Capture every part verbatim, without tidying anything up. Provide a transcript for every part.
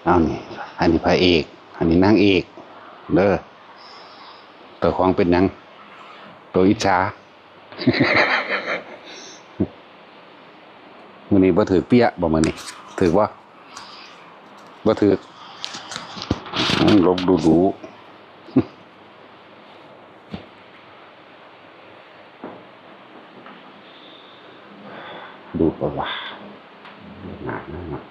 เอานี่ อันนี้พระเอก อันนี้นางเอก เด้อ ตัวของเป็นหยัง ตัวอิจฉา มื้อนี้บ่ถืกเปี้ยบ่มื้อนี้ ถืกบ่ บ่ถืก อืม หลบดูดู ดูดบ่วะ หนานั่นน่ะ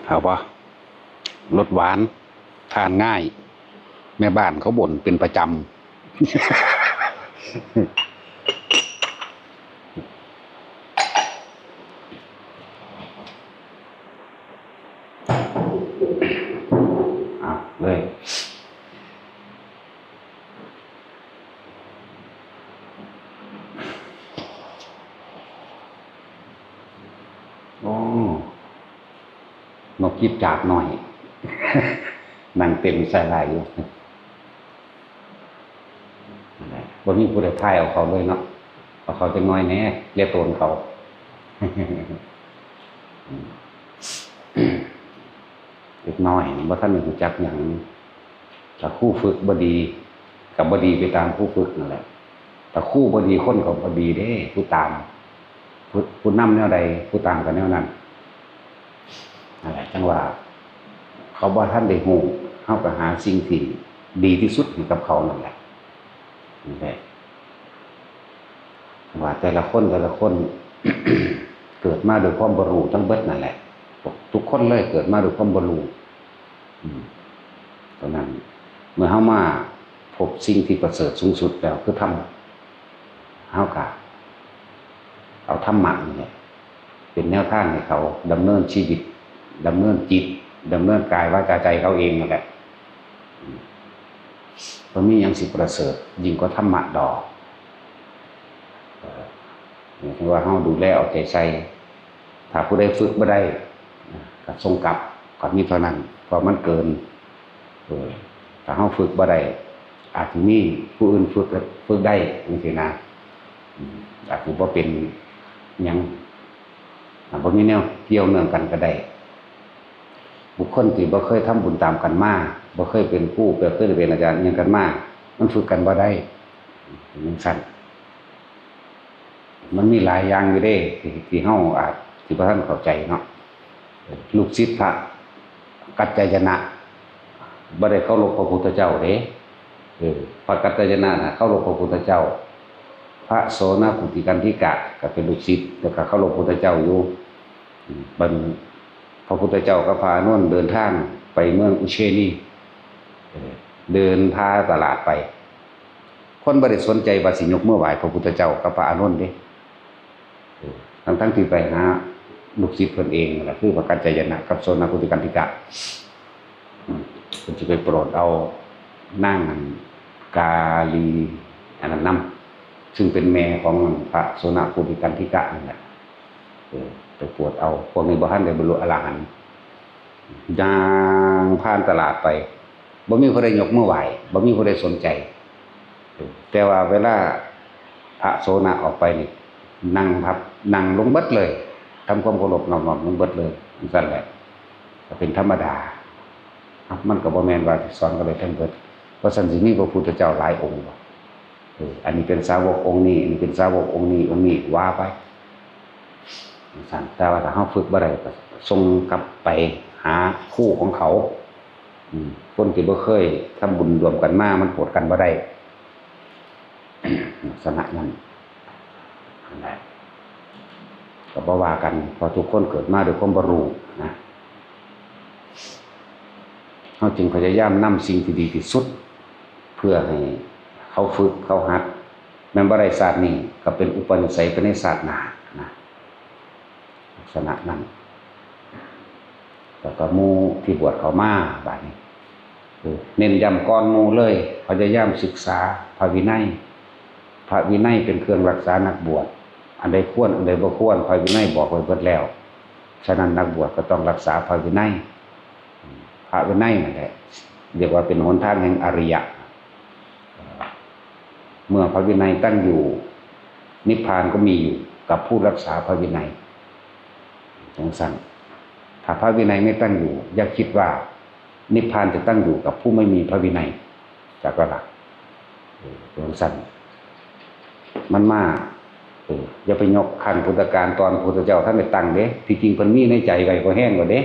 เอาปะ รสหวาน ทานง่าย แม่บ้านเขาบ่นเป็นประจำ อ่ะ เลย โอ้ นกจิบจาบน้อย นั่งเต้นใส่ลายอยู่ นั่นแหละ บ่มีผู้ใดพายเอาเขาเลยเนาะ เอาเขาจักหน่อยแหน่ เลียโตนเขา เด็กน้อยนี่บ่ทันได้รู้จักหยัง ถ้าครูฝึกบ่ดี ก็บ่ดีไปตามครูฝึกนั่นแหละ ถ้าครูบ่ดี คนก็บ่ดีเด้ ผู้ตาม ผู้ ผู้นำแนวใด ผู้ตามก็แนวนั้น นั่นแหละ จั่งว่า เขาบ่ทันได้รู้ เฮาก็หาสิ่งที่ดีที่สุดให้กับเขานั่นแหละ นั่นแหละ ว่าแต่ละคน แต่ละคน เกิดมาด้วยความบ่รู้ทั้งเบิดนั่นแหละ ทุกคนเลยเกิดมาด้วยความบ่รู้ อืม ตอนนั้น เมื่อเฮามาพบสิ่งที่ประเสริฐสูงสุดแล้วคือธรรม เฮาก็เอาธรรมะนี่แหละ เป็นแนวทางให้เขาดำเนินชีวิต ดำเนินจิต ดำเนินกายวาจาใจเขาเองนั่นแหละ อืม บ่มีหยังสิประเสริฐยิ่งกว่าธรรมะดอก เอ่อ หมายถึงว่าเฮาดูแลเอาใจใส่ ถ้าผู้ใดฝึกบ่ได้ ก็ส่งกลับ ก็มีเท่านั้น เพราะมันเกิน เออ ถ้าเฮาฝึกบ่ได้ อาจสิมีผู้อื่นฝึก ฝึกได้จั่งซี้นะ อืม อาจสิบ่เป็นหยัง อ่า บ่มีแนวเกี่ยวเนื่องกันก็ได้ บุคคลที่บ่เคยทำบุญตามกันมา บ่เคยเป็นครู บ่เคยเป็นอาจารย์อิหยังกันมา มันฝึกกันบ่ได้ เป็นจั่งซั้น มันมีหลายอย่างอยู่เด้ ที่ ที่เฮาอาจสิบ่ทันเข้าใจเนาะ ลูกศิษย์พระกัจจายนะ บ่ได้เคารพพระพุทธเจ้าเด้ เออ พระกัจจายนะน่ะเคารพพระพุทธเจ้า พระโสณปูติกันธิกะก็เป็นลูกศิษย์ แล้วก็เคารพพุทธเจ้าอยู่ อืม บัดนี้พระพุทธเจ้ากับพระอานนท์เดินทางไปเมืองอุเชนี เออ เดินพาตลาดไป คนบ่ได้สนใจว่าสิยกมือไหว้พระพุทธเจ้ากับพระอานนท์เด้ เออ ทั้งๆที่ไปหาลูกศิษย์เพิ่นเองนั่นแหละ คือพระกัจจายนะกับโสณปูติกันธิกะ อืม เพิ่นสิไปโปรดเอานางอันกาลีอันนั้นนำ ซึ่งเป็นแม่ของพระโสณปูติกันธิกะนั่นแหละ เออ ไปโปรดเอา พวกนี้บ่ทันได้บรรลุอรหันต์ ย่างผ่านตลาดไป บ่มีผู้ใดยกมือไหว้ บ่มีผู้ใดสนใจ แต่ว่าเวลาพระโสณะออกไปนี่ นั่งพับ นั่งลงเบิดเลย ทำความเคารพนอบน้อมลงเบิดเลย จั่งซั้นแหละ ก็เป็นธรรมดา ครับ มันก็บ่แม่นว่าสิสอนกันได้ทั้งเบิด เพราะซั้นสิมีพระพุทธเจ้าหลายองค์บ่ เออ อันนี้เป็นสาวกองค์นี้ อันนี้เป็นสาวกองค์นี้ องค์นี้ ว่าไป จั่งซั้น แต่ว่าถ้าเฮาฝึกบ่ได้ก็ส่งกลับไปหาครูของเขา อืม คนที่บ่เคยทำบุญร่วมกันมา มันโปรดกันบ่ได้ ลักษณะนั้น นั่นแหละ ก็บ่ว่ากัน เพราะทุกคนเกิดมาด้วยความบ่รู้นะ เฮาจึงพยายามนำสิ่งที่ดีที่สุด เพื่อให้เขาฝึก เขาหัด แม่นบ่ได้ชาตินี้ ก็เป็นอุปนิสัยไปในชาติหน้านะ ลักษณะนั้น แล้วก็หมู่ที่บวชเข้ามา บาดนี้ เออ เน้นย้ำก่อนหมู่เลย พยายามศึกษาพระวินัย พระวินัยเป็นเครื่องรักษานักบวช อันใดควร อันใดบ่ควร พระวินัยบอกไว้เบิดแล้ว ฉะนั้นนักบวชก็ต้องรักษาพระวินัย พระวินัยนั่นแหละ เรียกว่าเป็นหนทางแห่งอริยะ เมื่อพระวินัยตั้งอยู่ นิพพานก็มีอยู่กับผู้รักษาพระวินัย จังซั่น ถ้าพระวินัยไม่ตั้งอยู่ อย่าคิดว่านิพพานจะตั้งอยู่กับผู้ไม่มีพระวินัย จักว่าล่ะ เออ จังซั่น มันมา เออ อย่าไปยกขั้นพุทธกาลตอนพุทธเจ้าท่านได้ตั้งเด้ ที่จริงเพิ่นมีในใจไว้พอแฮงแล้วเด้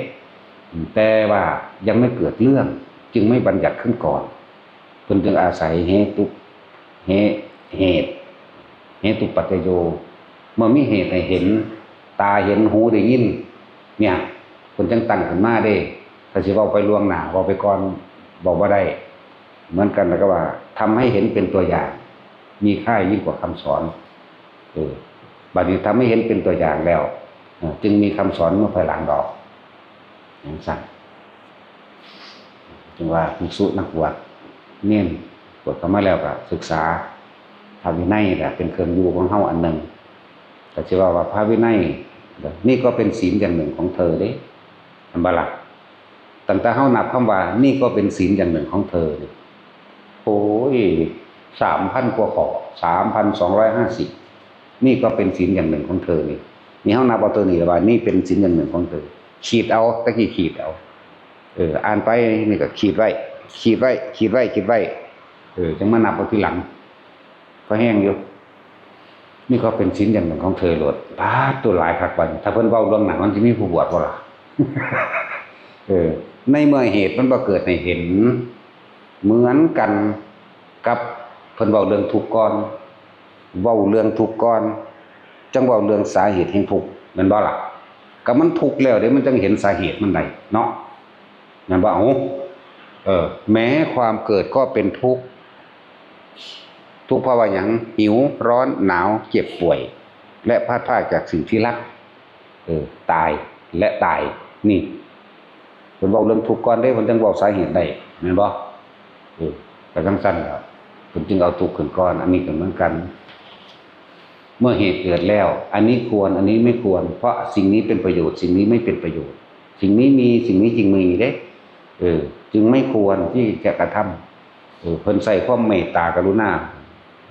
อืม แต่ว่ายังไม่เกิดเรื่อง จึงไม่บัญญัติขึ้นก่อน เพิ่นจึงอาศัยเหตุ เหตุ เหตุ เหตุปัจจโย เมื่อมีเหตุให้เห็น ตาเห็น หูได้ยิน เนี่ย เพิ่นจังตั้งขึ้นมาเด้ ถ้าสิเว้าไปล่วงหน้า เว้าไปก่อน เว้าบ่ได้ เหมือนกันแล้วก็ว่า ทำให้เห็นเป็นตัวอย่าง มีค่ายิ่งกว่าคำสอน เออ บัดนี้ทำให้เห็นเป็นตัวอย่างแล้ว เออ จึงมีคำสอนเมื่อภายหลังดอก จังซั่น จึงว่าภิกษุนักบวช เณร บวชเข้ามาแล้วก็ศึกษาพระวินัยแหละ เป็นเครื่องอยู่ของเฮาอันหนึ่ง ก็สิว่า ว่าพระวินัย นี่ก็เป็นศีลอย่างหนึ่งของเธอเด้ อันบ่ล่ะ ตั้งแต่เฮานับคำว่า นี่ก็เป็นศีลอย่างหนึ่งของเธอนี่ โอ้ย สามพันกว่าข้อ สามพันสองร้อยห้าสิบ นี่ก็เป็นศีลอย่างหนึ่งของเธอนี่ นี่เฮานับเอาตัวนี้แล้วว่า นี่เป็นศีลอย่างหนึ่งของเธอ ขีดเอา ตะกี้ขีดเอา เออ อ่านไปนี่ก็ขีดไว้ ขีดไว้ ขีดไว้ ขีดไว้ เออ จังมานับเอาทีหลัง พอแฮงอยู่ นี่ก็เป็นศีลอย่างหนึ่งของเธอโลด ป๊าด ตัวหลายคักบัดนี้ ถ้าเพิ่นเว้าล่วงหน้า มันสิมีผู้บวชบ่ล่ะ เออ ในเมื่อเหตุมันบ่เกิดให้เห็น เหมือนกันกับเพิ่นเว้าเรื่องทุกข์ก่อน เว้าเรื่องทุกข์ก่อน จั่งเว้าเรื่องสาเหตุแห่งทุกข์ แม่นบ่ล่ะ ก็มันทุกข์แล้วเด้ มันจั่งเห็นสาเหตุมันได้เนาะ แม่นบ่ เอ้า เออ แม้ความเกิดก็เป็นทุกข์ ทุกข์เพราะว่าหยัง หิว ร้อน หนาว เจ็บป่วย และพลัดพรากจากสิ่งที่รัก เออ ตาย และตาย นี่ เพิ่นเว้าเรื่องทุกข์ก่อนเด้ เพิ่นจั่งเว้าสาเหตุได้ แม่นบ่ เออ ก็จั่งซั่นล่ะ เพิ่นจึงเอาทุกข์ขึ้นก่อน อันนี้ก็เหมือนกัน เมื่อเหตุเกิดแล้ว อันนี้ควร อันนี้ไม่ควร เพราะสิ่งนี้เป็นประโยชน์ สิ่งนี้ไม่เป็นประโยชน์ สิ่งนี้มี สิ่งนี้จึงมีเด้ เออ จึงไม่ควรที่จะกระทำ เออ เพิ่นใช้ความเมตตากรุณา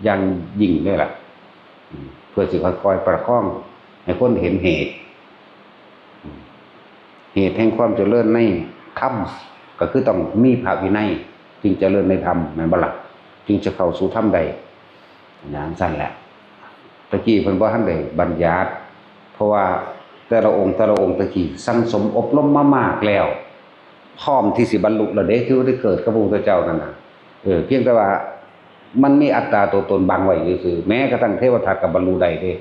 อย่างยิ่งเลยล่ะ อืม เพื่อสิค่อยๆประคองให้คนเห็นเหตุ อืม เหตุแห่งความเจริญในธรรม ก็คือต้องมีพระวินัย จึงเจริญในธรรม แม่นบ่ล่ะ จึงจะเข้าสู่ธรรมได้ อย่างซั่นแหละ ตะกี้เพิ่นบ่ทันได้บัญญัติ เพราะว่าแต่ละองค์ แต่ละองค์ตะกี้สั่งสมอบรมมามากแล้ว พร้อมที่สิบรรลุแล้วเด้ ที่ได้เกิดกับพระพุทธเจ้านั่นน่ะ เออ เพียงแต่ว่ามันมีอัตตาตัวตนบังไว้ซื่อๆ แม้กระทั่งเทวทัตก็บรรลุได้เด้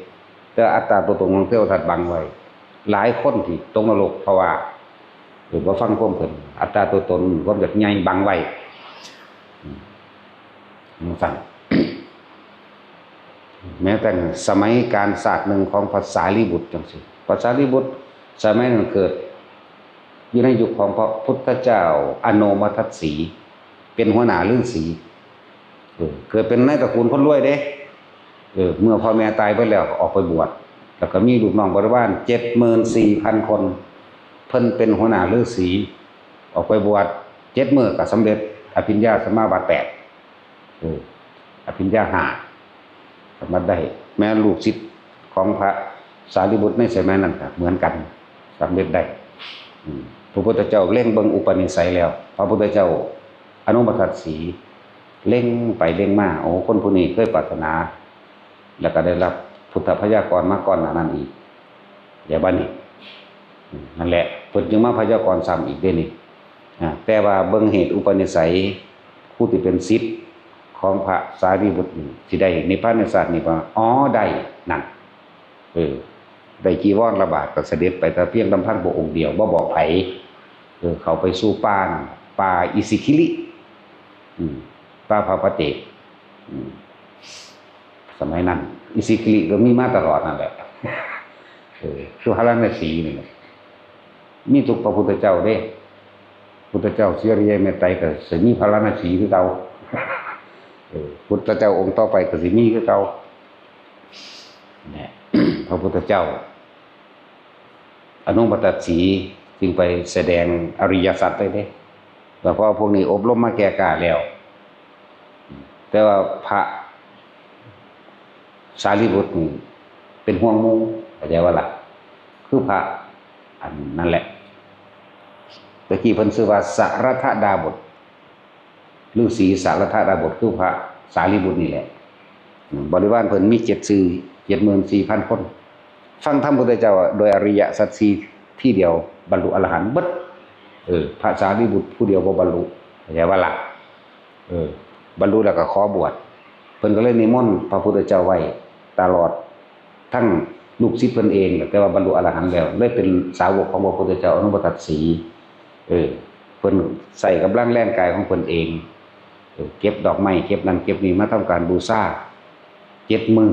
แต่อัตตาตัวตนของเทวทัตบังไว้ หลายคนที่ตกนรก เพราะว่า เออ บ่ฟังความเพิ่น อัตตาตัวตน ความอยากใหญ่บังไว้ อืม จั่งซั่น แม้แต่สมัยกาลชาติหนึ่งของพระสารีบุตรจั่งซี้ พระสารีบุตรสมัยนั้นเกิดอยู่ในยุคของพระพุทธเจ้าอโนมทัสสี เป็นหัวหน้าฤาษี เออ เกิดเป็นในตระกูลคนรวยเด้ เออ เมื่อพ่อแม่ตายไปแล้วก็ออกไปบวช แล้วก็มีลูกน้องบริวารเจ็ดหมื่นสี่พันคน เพิ่นเป็นหัวหน้าฤาษี ออกไปบวช เจ็ดมื้อก็สำเร็จอภิญญาสมาบัติแปด เออ อภิญญาห้า สามารถได้ แม้ลูกศิษย์ของพระสารีบุตรในสมัยนั้นก็เหมือนกัน สำเร็จได้ อืม พระพุทธเจ้าเล็งเบิ่งอุปนิสัยแล้ว พระพุทธเจ้าอโนมทัสสี เล็งไปเล็งมา โอ้ คนผู้นี้เคยปรารถนา แล้วก็ได้รับพุทธพยากรณ์มาก่อนหน้านั้นอีก เดี๋ยวบัดนี้ อืม นั่นแหละ เพิ่นจึงมาพยากรณ์ซ้ำอีกเด้นี่ อ่า แต่ว่าเบิ่งเหตุอุปนิสัย ผู้ที่เป็นศิษย์ของพระสารีบุตรนี่ สิได้นิพพานในชาตินี้บ่ อ๋อ ได้ นั่น เออ ได้จีวรละบาทก็เสด็จไปแต่เพียงลำพังพระองค์เดียว บ่บอกไผ เออ เข้าไปสู่ป่านั่น ป่าอิสิคิลิ อืม ป่าพระปะเจก อืม สมัยนั้น อิสิคิริก็มีมาตลอดนั่นแหละ เออ คือพาราณสีนี่แหละ มีทุกพระพุทธเจ้าเด้ พุทธเจ้าเสรียเมตไตรก็สิมีพาราณสีคือเก่า เออ พุทธเจ้าองค์ต่อไปก็สิมีคือเก่า เนี่ย พระพุทธเจ้า อนุปตัดสีจึงไปแสดงอริยสัจได้เด้ แล้วเพราะพวกนี้อบรมมาแก่กล้าแล้ว แต่ว่าพระสารีบุตรนี่เป็นห่วงหมู่ เข้าใจว่าล่ะ คือพระอันนั่นแหละ ตะกี้เพิ่นชื่อว่าสารทดาบท ฤาษีสารทดาบทคือพระสารีบุตรนี่แหละ บริวารเพิ่นมีเจ็ดชื่อ เจ็ดหมื่นสี่พันคน ฟังธรรมพุทธเจ้าโดยอริยสัจสี่ที่เดียวบรรลุอรหันต์เบิด เออ พระสารีบุตรผู้เดียวบ่บรรลุ เข้าใจว่าล่ะ เออ บรรลุแล้วก็ขอบวช เพิ่นก็เลยนิมนต์พระพุทธเจ้าไว้ตลอด ทั้งลูกศิษย์เพิ่นเอง แต่ว่าบรรลุอรหันต์แล้ว เลยเป็นสาวกของพระพุทธเจ้าอนุปตัดสี เออ เพิ่นใช้กำลังแรงกายของเพิ่นเอง เออ เก็บดอกไม้ เก็บนั่นเก็บนี่มาทำการบูชา เจ็ดมื้อ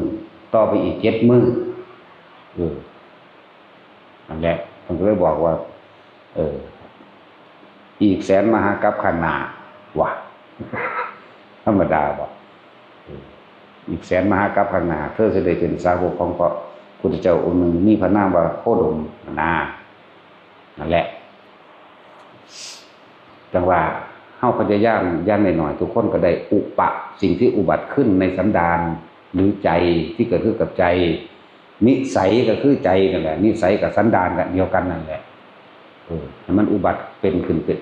ต่อไปอีกเจ็ดมื้อ เออ นั่นแหละ เพิ่นก็เลยบอกว่า เออ อีกแสนมหากัปข้างหน้า ว่ะ ธรรมดาบ่ เออ อีกแสนมหากัปข้างหน้า เธอสิได้เป็นสาวกของพระพุทธเจ้าองค์หนึ่ง มีพระนามว่าโคดม นะ นั่นแหละ จังว่าเฮาพยายามอย่างน้อยๆ ทุกคนก็ได้อุปะสิ่งที่อุบัติขึ้นในสันดาน หรือใจที่เกิดขึ้นกับใจ นิสัยก็คือใจนั่นแหละ นิสัยกับสันดานก็เดียวกันนั่นแหละ เออ ให้มันอุบัติเป็นขึ้นเป็น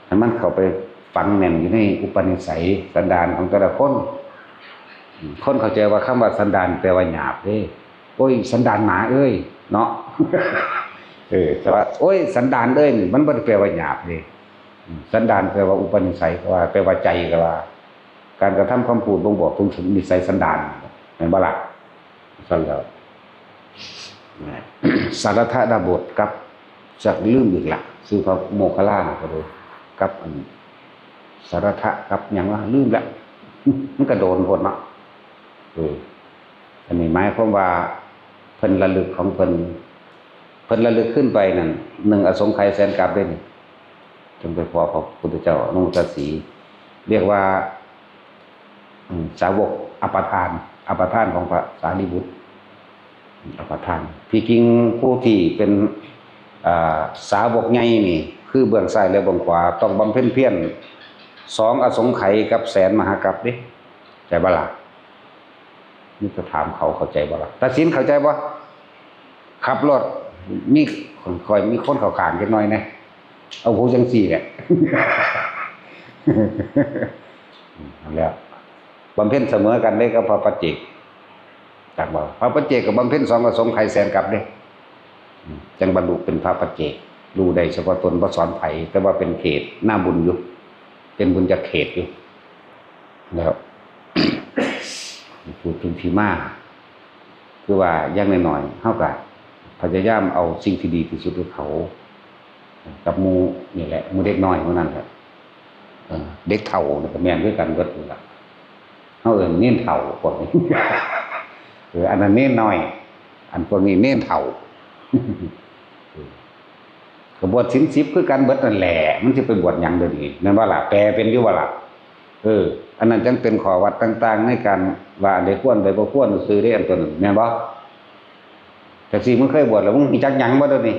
ให้มันเข้าไปฝังแน่นอยู่ในอุปนิสัยสันดานของแต่ละคน อืม คนเข้าใจว่าคำว่าสันดานแปลว่าหยาบเด้ โอ้ย สันดานหมาเอ้ย เนาะ เออ แต่ว่า โอ้ย สันดานเอ้ยนี่มันบ่ได้แปลว่าหยาบเด้ อืม สันดานแปลว่าอุปนิสัย ก็ว่า แปลว่าใจ ก็ว่า การกระทำคำพูดบ่งบอกถึงนิสัยสันดาน แม่นบ่ล่ะ? ซั่นแล้ว สารทดาบทกับ จักลืมอีกละ ชื่อพระโมคคัลลานะก็เลย กับอัน สารทะกับหยังวะ ลืมละ มันก็โดนโพดเนาะ เออ อันนี้หมายความว่าเพิ่นระลึกของเพิ่น เพิ่นระลึกขึ้นไปนั่น หนึ่งอสงไขยแสนกัปเด้นี่ จังไปพ้อพระพุทธเจ้าอนุตตรสี เรียกว่า อืม สาวกอัปปทาน อัปปทานของพระสารีบุตร อัปปทาน ที่จริงผู้ที่เป็น อ่า สาวกใหญ่นี่ คือเบื้องซ้ายและเบื้องขวา ต้องบำเพ็ญเพียร สองอสงไขยกับแสนมหากัปเด้ เข้าใจบ่ล่ะ? นี่จะถามเขาเข้าใจบ่ล่ะ? ตัดสินเข้าใจบ่? ขับรถ มี ข้อยมีคนเข้าข้างจักหน่อยแหน่ เอาหูจั่งซี้แหละ นั่นแหละ บำเพ็ญเสมอกันเด้กับพระปัจเจก จักบ่ พระปัจเจกก็บำเพ็ญสองอสงไขยแสนกัปเด้ อืม จั่งบรรลุเป็นพระปัจเจก รู้ได้เฉพาะตน บ่สอนไผ แต่ว่าเป็นเขต หน้าบุญอยู่ เป็นบุญญาเขตอยู่ แล้ว พูดถึงที่มา คือว่าอย่างน้อยๆ เฮาก็พยายามเอาสิ่งที่ดีที่สุดให้เขา กับหมู่นี่แหละ หมู่เด็กน้อยหมู่นั้นแหละ เออ เด็กเฒ่านี่ก็แม่นคือกันเบิดนั่นล่ะ เฮาเอิ้นเณรเฒ่าพวกนี้ เออ อันนั้นเณรน้อย อันพวกนี้เณรเฒ่า เออ ก็บวชศีลสิบคือกันเบิดนั่นแหละ มันสิไปบวชหยังเดี๋ยวนี้ แม่นบ่ล่ะ? แปลเป็นอยู่บ่ล่ะ? เออ อันนั้นจั่งเป็นข้อวัดต่างๆ ในการว่าอันใดควร อันใดบ่ควรซื่อเด้ อันตัวนั้น แม่นบ่? จั่งซี้มึงเคยบวชแล้วมึงรู้จักหยังบ่เดี๋ยวนี้?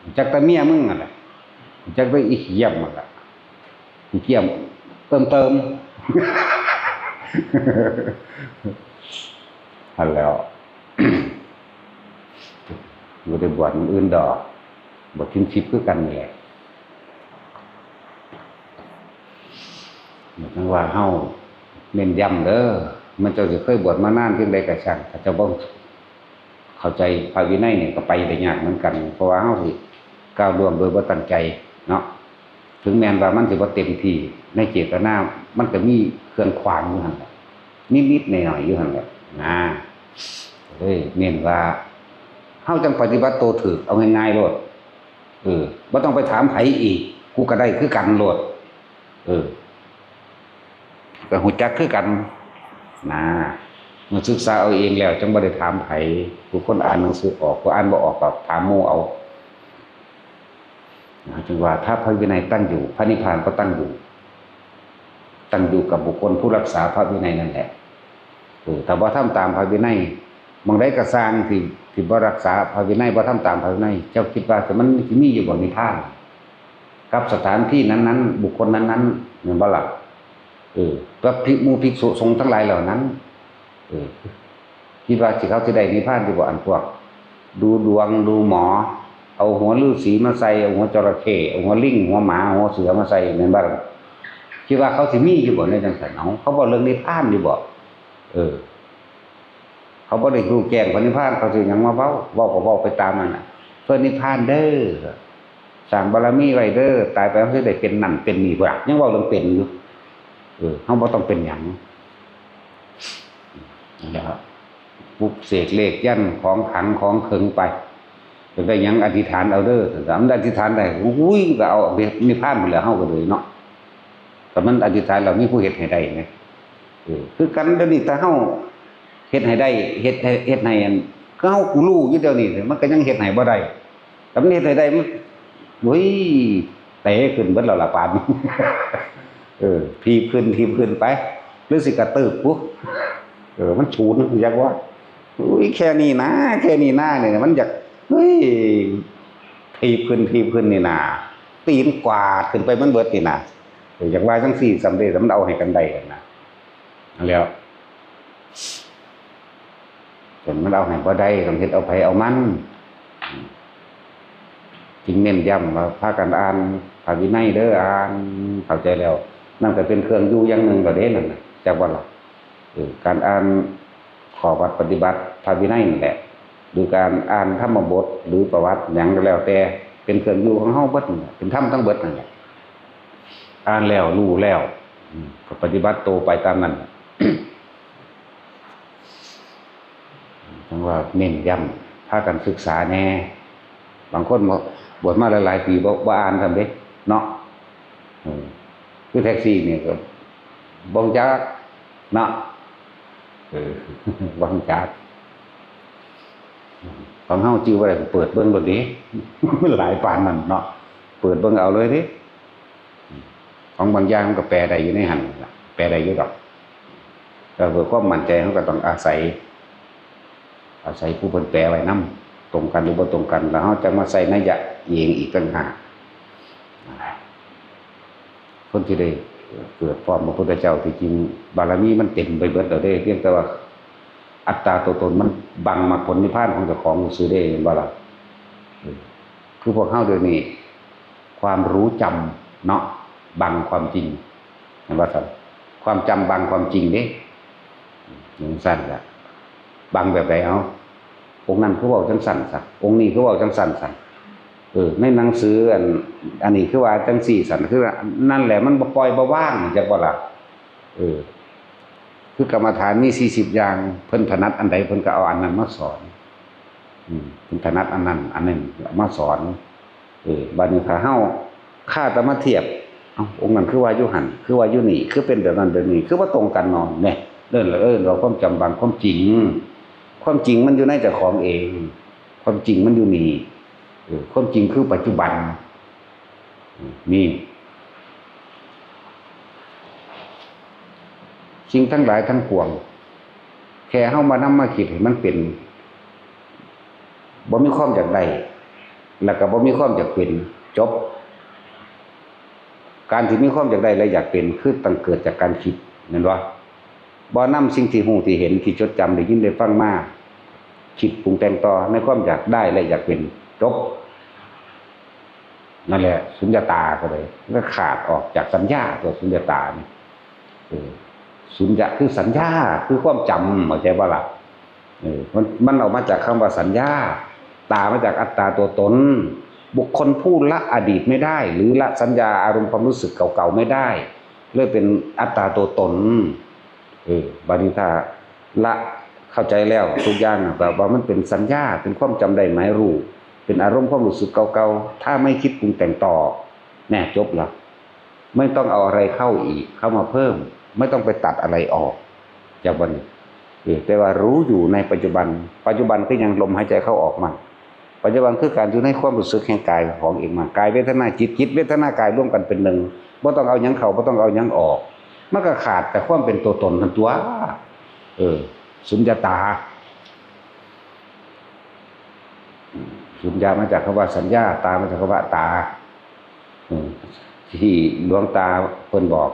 รู้จักแต่เมียมึงนั่นแหละ รู้จักแต่อีเขี้ยมนั่นแหละ อีเขี้ยมเติมๆ หั้นแหล้ว บ่ได้บวชหม้องอื่นดอก บวชศีลสิบคือกันนี่แหละ จั่งว่าเฮาเน้นย้ำเด้อ แม่นเจ้าสิเคยบวชมานานเพียงใดก็ช่าง ถ้าเจ้าบ่เข้าใจพระวินัยนี่ก็ไปได้ยากเหมือนกัน เพราะว่าเฮาสิก้าวล่วงโดยบ่ตั้งใจเนาะ ถึงแม้นว่ามันสิบ่เต็มที่ในเจตนา มันก็มีเครื่องขวางอยู่หั่นแหละ นิดๆหน่อยๆอยู่หั่นแหละนะ เอ้ย เน้นว่าเฮาจั่งปฏิบัติโตถูก เอาง่ายๆโลด เออ บ่ต้องไปถามไผอีก กูก็ได้คือกันโลด เออ ก็รู้จักคือกันนะ มาศึกษาเอาเองแล้วจังบ่ได้ถามไผ ผู้คนอ่านหนังสือออก ผู้อ่านบ่ออกก็ถามหมู่เอา นะ จึงว่าถ้าพระวินัยตั้งอยู่ พระนิพพานก็ตั้งอยู่ ตั้งอยู่กับบุคคลผู้รักษาพระวินัยนั่นแหละ เออ ถ้าบ่ทำตามพระวินัย หม่องใดก็ซ่างที่ ที่บ่รักษาพระวินัย บ่ทำตามพระวินัย เจ้าคิดว่าจะมันสิมีอยู่บ่นิพพาน กับสถานที่นั้นๆ บุคคลนั้นๆ แม่นบ่ล่ะ เออ กับภิก หมู่ภิกษุสงฆ์ทั้งหลายเหล่านั้น เออ คิดว่าสิเขาสิได้นิพพานอยู่บ่ อันพวก ดูดวงดูหมอ เอาหัวฤาษีมาใส่ เอาหัวจระเข้ เอาหัวลิง หัวหมา หัวเสือมาใส่ แม่นบ่ล่ะ คิดว่าเขาสิมีอยู่บ่ในจังซั่น เอ้า เขาเว้าเรื่องนิพพานอยู่บ่ เออ เขาบ่ได้รู้แจ้งพระนิพพาน เขาสิหยังมาเว้า เว้าก็เว้าไปตามนั่นน่ะ เพื่อนิพพานเด้อ สร้างบารมีไว้เด้อ ตายไปมันสิได้เป็นนั่นเป็นนี่ พุ้นน่ะ ยังเว้าเรื่องเป็นอยู่ เออ เฮาบ่ต้องเป็นหยัง นั่นแหละครับ ปลุกเสกเลขยันต์ของขลังของเขิงไป อยากได้หยังอธิษฐานเอาเด้อ ถ้ามันอธิษฐานได้ อุ้ย ก็เอานิพพานพุ้นแหละ เฮาก็เลยเนาะ แต่มันอธิษฐานแล้วมีผู้เฮ็ดให้ได้ไง เออ คือกันเดี๋ยวนี้ ถ้าเฮาเฮ็ดให้ได้ เฮ็ดให้ เฮ็ดให้อัน คือเฮากูรู้อยู่เดี๋ยวนี้ มันก็ยังเฮ็ดให้บ่ได้ แต่มันเฮ็ดให้ได้ มัน โอ้ย เตะขึ้นเบิดแล้วล่ะ ปานนี้ เออ ถีบขึ้น ถีบขึ้นไป หรือสิกระตืบปุ๊บ เออ มันสูน อยากว่า อุ้ย แค่นี้นะ แค่นี้นะ เนี่ย มันอยาก เฮ้ย ถีบขึ้น ถีบขึ้นนี่นะ ตีนกวาดขึ้นไปมันเบิดนี่นะ เออ อยากว่าจังซี่ สำเร็จ มันเอาให้กันได้กันนะ นั่นแหล้ว จนมันเอาให้บ่ได้ ต้องเฮ็ดเอาไผเอามัน จึงเน้นย้ำว่าพากันอ่านพระวินัยเด้อ อ่านเข้าใจแล้ว นั่นก็เป็นเครื่องอยู่อย่างหนึ่งก็เด้นั่นน่ะ จักบ่ล่ะ เออ การอ่านข้อวัดปฏิบัติพระวินัยนั่นแหละ หรือการอ่านธรรมบท หรือประวัติหยังก็แล้วแต่ เป็นเครื่องอยู่ของเฮาเบิดนั่นแหละ เป็นธรรมทั้งเบิดนั่นแหละ อ่านแล้วรู้แล้ว อืม ก็ปฏิบัติโตไปตามนั้น จังว่าเน้นย้ำ พากันศึกษาแหน่ บางคนบ่ บวชมาหลายๆ ปีบ่ บ่อ่านซ้ำเด้ เนาะ เออ คือแท็กซี่นี่ก็บ่รู้จัก เนาะ เออ บ่รู้จัก ของเฮาจื่อบ่ได้ เปิดเบิ่งโลดเด้ มันหลายปานนั้นเนาะ เปิดเบิ่งเอาเลยเด้ ของบางอย่างมันก็แปลได้อยู่ในหั่นล่ะ แปลได้อยู่ดอก แต่เพื่อความมั่นใจ เฮาก็ต้องอาศัย อาศัยผู้เพิ่นแปลไว้นำ ตรงกันหรือบ่ตรงกัน แล้วเฮาจั่งมาใส่นัยยะเองอีกต่างหาก คนที่ได้เกิดพร้อมพระพุทธเจ้า ที่จริงบารมีมันเต็มไปเบิดแล้วเด้ เพียงแต่ว่าอัตตาตัวตนมันบังมรรคผลนิพพานของเจ้าของซื่อเด้ เห็นบ่ล่ะ เออ คือพวกเฮาเดี๋ยวนี้ ความรู้จำเนาะ บังความจริง เห็นบ่ครับ ความจำบังความจริงเด้ จั่งซั่นล่ะ บังแบบใด เอ้า องค์นั้นคือเว้าจั่งซั่นซะ องค์นี้คือเว้าจั่งซั่นซะ เออ ในหนังสืออัน อันนี้คือว่าจั่งซี่ซั่น คือว่านั่นแหละ มันบ่ปล่อยบ่วาง จักบ่ล่ะ เออ คือกรรมฐานมีสี่สิบอย่าง เพิ่นถนัดอันใด เพิ่นก็เอาอันนั้นมาสอน อืม เพิ่นถนัดอันนั้น อันนั้นมาสอน เออ บัดนี้ถ้าเฮา คาแต่มาเทียบ เอ้า องค์นั้นคือว่าอยู่หั่น คือว่าอยู่นี่ คือเป็นแบบนั้นแบบนี้ คือบ่ตรงกันเนาะ เนี่ย เอิ้น เอิ้นว่าความจำบังความจริง ความจริงมันอยู่ในเจ้าของเอง ความจริงมันอยู่นี่ เออ ความจริงคือปัจจุบัน อืม นี่ สิ่งทั้งหลายทั้งปวง แค่เฮามานำมาคิดให้มันเป็น บ่มีความอยากได้ แล้วก็บ่มีความอยากเป็น จบ การที่มีความอยากได้และอยากเป็น คือต้องเกิดจากการคิด แม่นบ่ บ่นำสิ่งที่รู้ที่เห็นที่จดจำได้ยินได้ฟังมา คิดปรุงแต่งต่อในความอยากได้และอยากเป็น จบ นั่นแหละ สุญญตาก็เลย ก็ขาดออกจากสัญญา ตัวสุญญตานี่ เออ สุญญะคือสัญญา คือความจำ เข้าใจบ่ล่ะ เออ มัน มันออกมาจากคำว่าสัญญา ตามาจากอัตตาตัวตน บุคคลผู้ละอดีตไม่ได้ หรือละสัญญาอารมณ์ความรู้สึกเก่าๆไม่ได้ เลยเป็นอัตตาตัวตน เออ บัดนี้ถ้าละเข้าใจแล้วทุกอย่างน่ะ แบบว่ามันเป็นสัญญา เป็นความจำได้หมายรู้ เป็นอารมณ์ความรู้สึกเก่าๆ ถ้าไม่คิดปรุงแต่งต่อ แน่ จบละ ไม่ต้องเอาอะไรเข้าอีก เข้ามาเพิ่ม ไม่ต้องไปตัดอะไรออก จากวันนี้ เออ แต่ว่ารู้อยู่ในปัจจุบัน ปัจจุบันคือหยัง ลมหายใจเข้าออกมัน ปัจจุบันคือการอยู่ในความรู้สึกแห่งกายของเองมัน กายเวทนาจิต จิตเวทนากายรวมกันเป็นหนึ่ง บ่ต้องเอาหยังเข้า บ่ต้องเอาหยังออก มันก็ขาดแต่ความเป็นตัวตนนั่นตัว เออ สุญญตา สุญญามาจากคำว่าสัญญา ตามาจากคำว่าตา อืม ที่หลวงตาเพิ่นบอก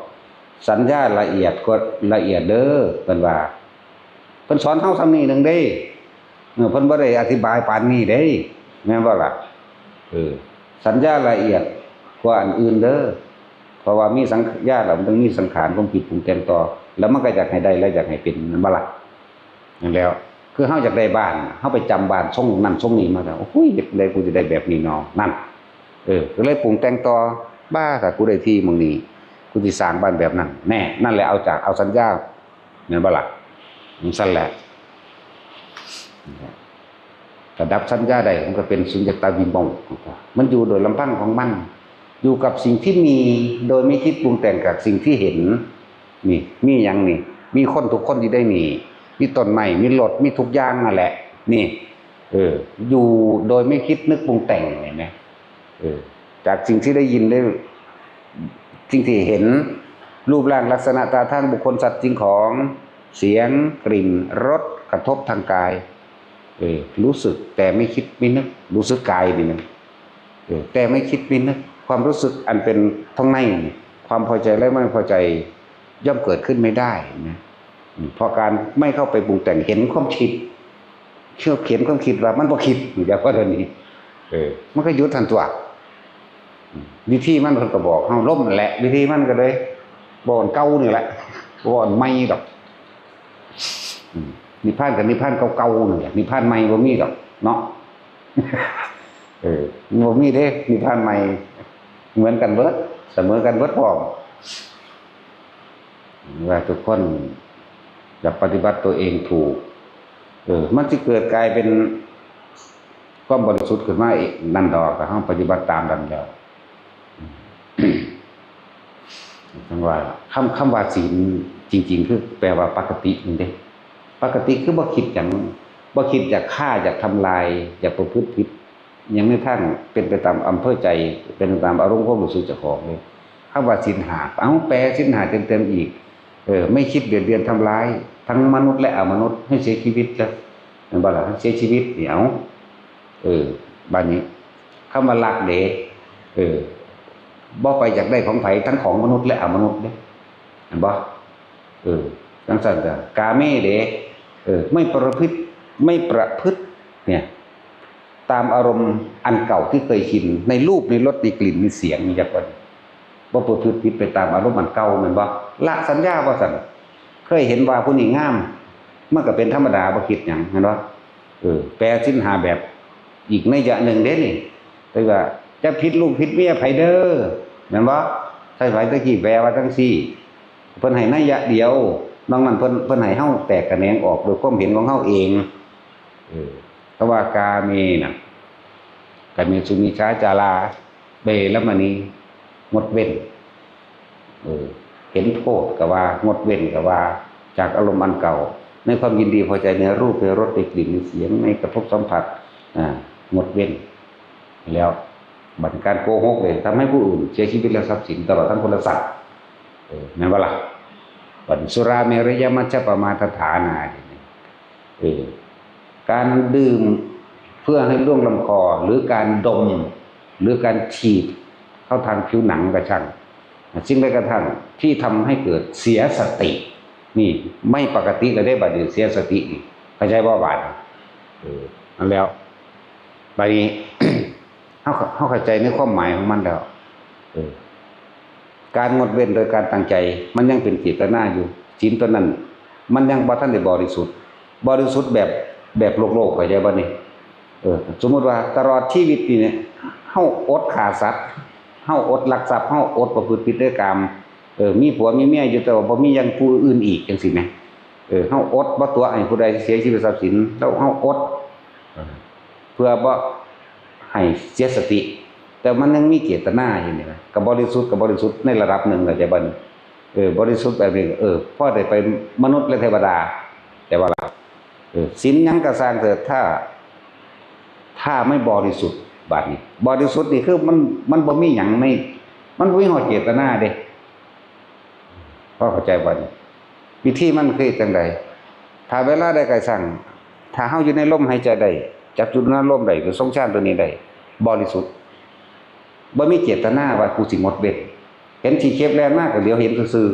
สัญญาละเอียดก็ละเอียดเด้อ เพิ่นว่า เพิ่นสอนเฮาส่ำนี้หนึ่งเด้ เออ เพิ่นบ่ได้อธิบายปานนี้เด้ แม่นบ่ล่ะ เออ สัญญาละเอียดกว่าอันอื่นเด้อ เพราะว่ามีสัญญาแล้วมันต้องมีสังขาร ความคิดปรุงแต่งต่อ แล้วมันก็อยากให้ได้ และอยากให้เป็น แม่นบ่ล่ะ นั่นแหล้ว คือเฮาอยากได้บ้าน เฮาไปจำบ้านทรงนั้นทรงนี้มาแล้ว โอ้ย เฮ็ดจั่งใดกูสิได้แบบนี้น้อ นั่น เออ ก็เลยปรุงแต่งต่อ บ้า ถ้ากูได้ที่หม่องนี้ กูสิสร้างบ้านแบบนั้น แน่ นั่นแหละ เอาจาก เอาสัญญา แม่นบ่ล่ะ จั่งซั้นแหละ ถ้าดับสัญญาได้ มันก็เป็นสุญญตาวิโมกข์ มันอยู่โดยลำพังของมัน อยู่กับสิ่งที่มี โดยไม่คิดปรุงแต่งกับสิ่งที่เห็น นี่ มีหยังนี่ มีคนทุกคนที่ได้นี่ มีต้นไม้ มีรถ มีทุกอย่างนั่นแหละ นี่ เออ อยู่โดยไม่คิดนึกปรุงแต่ง เห็นไหม เออ จากสิ่งที่ได้ยินได้ สิ่งที่เห็น รูปร่างลักษณะท่าทางบุคคลสัตว์สิ่งของ เสียง กลิ่น รส กระทบทางกาย เออ รู้สึกแต่ไม่คิดไม่นึก รู้สึกกายนี่นะ เออ แต่ไม่คิดไม่นึก ความรู้สึกอันเป็นทางในนี่ ความพอใจและไม่พอใจย่อมเกิดขึ้นไม่ได้นะ อืม เพราะการไม่เข้าไปปรุงแต่ง เห็นความคิด เห็นความคิดว่ามันบ่คิด เดี๋ยวก็เดี๋ยวนี้ เออ มันก็หยุดทันตัว อืม วิธีมันเพิ่นก็บอกเฮา ลมนั่นแหละ วิธีมันก็เลย บ่อนเก่านี่แหละ บ่อนใหม่ดอก อืม นิพพานกับนิพพานเก่าๆนั่นแหละ นิพพานใหม่บ่มีดอกเนาะ เออ บ่มีเด้ นิพพานใหม่ เหมือนกันเบิด เสมอกันเบิดพร้อม ว่าทุกคนจะปฏิบัติตัวเองถูก เออ มันสิเกิดกลายเป็นความบริสุทธิ์ขึ้นมาเองนั่นดอก ถ้าเฮาปฏิบัติตามนั้นแล้ว จั่งว่า คำ คำว่าศีลจริงๆ คือแปลว่าปกตินี่เด้ ปกติคือบ่คิดหยัง บ่คิดอยากฆ่า อยากทำลาย อยากประพฤติผิด หยังในทางเป็นไปตามอำเภอใจ เป็นไปตามอารมณ์ความรู้สึกเจ้าของเลย คำว่าศีลห้า เอ้า แปลศีลห้าเต็มๆอีก เออ ไม่คิดเบียดเบียนทำร้าย ทั้งมนุษย์และอมนุษย์ ให้เสียชีวิตซะ แม่นบ่ล่ะ ให้เสียชีวิตนี่ เอ้า เออ บัดนี้ คำว่ารักเด้ เออ บ่ไปอยากได้ของไผ ทั้งของมนุษย์และอมนุษย์เด้ เห็นบ่ เออ จั่งซั้นก็ กาเมเด้ เออ ไม่ประพฤติ ไม่ประพฤติ เนี่ย ตามอารมณ์อันเก่าที่เคยชิน ในรูป ในรส ในกลิ่น ในเสียง นี่จักว่า บ่ประพฤติผิดไปตามอารมณ์อันเก่า แม่นบ่ ละสัญญาว่าซั่น เคยเห็นว่าผู้นี้งาม มันก็เป็นธรรมดา บ่คิดหยัง แม่นบ่ เออ แปลศีลห้าแบบอีกนัยยะหนึ่งเด้นี่ แต่ว่าจะผิดลูกผิดเมียไผเด้อ แม่นบ่ ไทยไผตะกี้แปลว่าจั่งซี้ เพิ่นให้นัยยะเดียว นอกนั้นเพิ่น เพิ่นให้เฮาแตกแขนงออกโดยความเห็นของเฮาเอง เออ เพราะว่ากาเมนะ กาเมสุมิจฉาจารา เวรมณี งดเว้น เออ เห็นโทษก็ว่างดเว้นก็ว่า จากอารมณ์อันเก่า ในความยินดีพอใจในรูป ในรส ในกลิ่น ในเสียง ในกระทบสัมผัส อ่า งดเว้น แล้ว บัดการโกหกเลยทำให้ผู้อื่นเสียชีวิตและทรัพย์สินตลอดทั้งคนและสัตว์ เออ แม่นบ่ล่ะ บัดสุราเมรยมัชฌปมาทฐานานี่ เออ การดื่มเพื่อให้ล่วงลำคอ หรือการดม หรือการฉีดเข้าทางผิวหนังก็ช่าง สิ่งใดกระทั่งที่ทำให้เกิดเสียสติ นี่ไม่ปกติแล้วเด้ บัดนี้เสียสตินี่ เข้าใจบ่บาดนี้ เออ นั่นแล้ว บัดนี้ เฮา เฮาเข้าใจในความหมายของมันแล้ว เออ การงดเว้นโดยการตั้งใจ มันยังเป็นเจตนาอยู่ ศีลตัวนั้น มันยังบ่ทันได้บริสุทธิ์ บริสุทธิ์แบบ แบบโลกๆ เข้าใจบ่นี่ เออ สมมุติว่าตลอดชีวิตนี่เนี่ย เฮาอดฆ่าสัตว์ เฮาอดลักทรัพย์ เฮาอดประพฤติผิดในกาม เออ มีผัวมีเมียอยู่แต่ว่าบ่มีอย่างผู้อื่นอีกจั่งซี้แหม เออ เฮาอดบ่ตั๋วให้ผู้ใดเสียชีวิตทรัพย์สิน แล้วเฮาอด เออ เพื่อบ่ให้เสียสติ แต่มันยังมีเจตนาอยู่นี่นะ ก็บริสุทธิ์ ก็บริสุทธิ์ในระดับหนึ่ง เข้าใจบ่นี่ เออ บริสุทธิ์แบบนี้ เออ พอได้ไปมนุษย์และเทวดา แต่ว่าล่ะ เออ ศีลหยังก็ซ่างเถิด ถ้า ถ้าไม่บริสุทธิ์ บาดนี้ บริสุทธิ์นี่คือมัน มันบ่มีหยังใน มันบ่มีหอดเจตนาเด้ พอเข้าใจบ่นี่ วิธีมันคือจั่งใด ถ้าเวลาใดก็ซ่าง ถ้าเฮาอยู่ในลมหายใจได้ จับจุดนั้นลมได้ หรือทรงฌานตัวนี้ได้ บริสุทธิ์ บ่มีเจตนาว่ากูสิงดเว้น เห็นขี้เข็บแล่นมาก็เหลียวเห็นซื่อ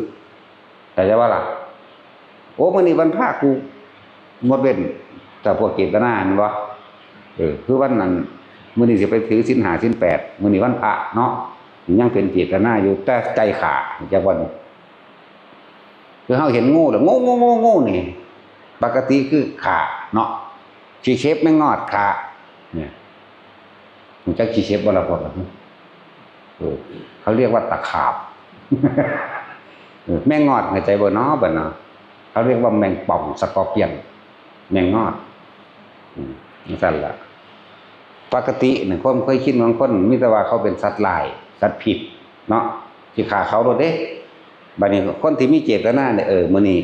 ๆ เข้าใจบ่ล่ะ โอ้ มื้อนี้วันพระกูงดเว้น แต่พวกเจตนาแม่นบ่ เออ คือวันนั้น มื้อนี้สิไปถือศีลห้าศีลแปด มื้อนี้วันพระเนาะ ยังเป็นเจตนาอยู่ แต่ใจฆ่า จักวัน คือเฮาเห็นงูแล้ว งู งู งู งู นี่ ปกติคือฆ่าเนาะ ขี้เข็บแมงงอดฆ่า เนี่ย รู้จักขี้เข็บบ่ล่ะพวกเรา เออ เขาเรียกว่าตะขาบ เออ แมงงอด เข้าใจบ่เนาะ บัดเนาะ เขาเรียกว่าแมงป่อง สกอร์เปียน แมงงอด อืม จั่งซั้นล่ะ ปกติเนี่ย ความเคยชินของคน มีแต่ว่าเขาเป็นสัตว์ร้าย สัตว์พิษ เนาะ สิฆ่าเขาโลดเด้ บัดนี้คนที่มีเจตนาเนี่ย เออ มื้อนี้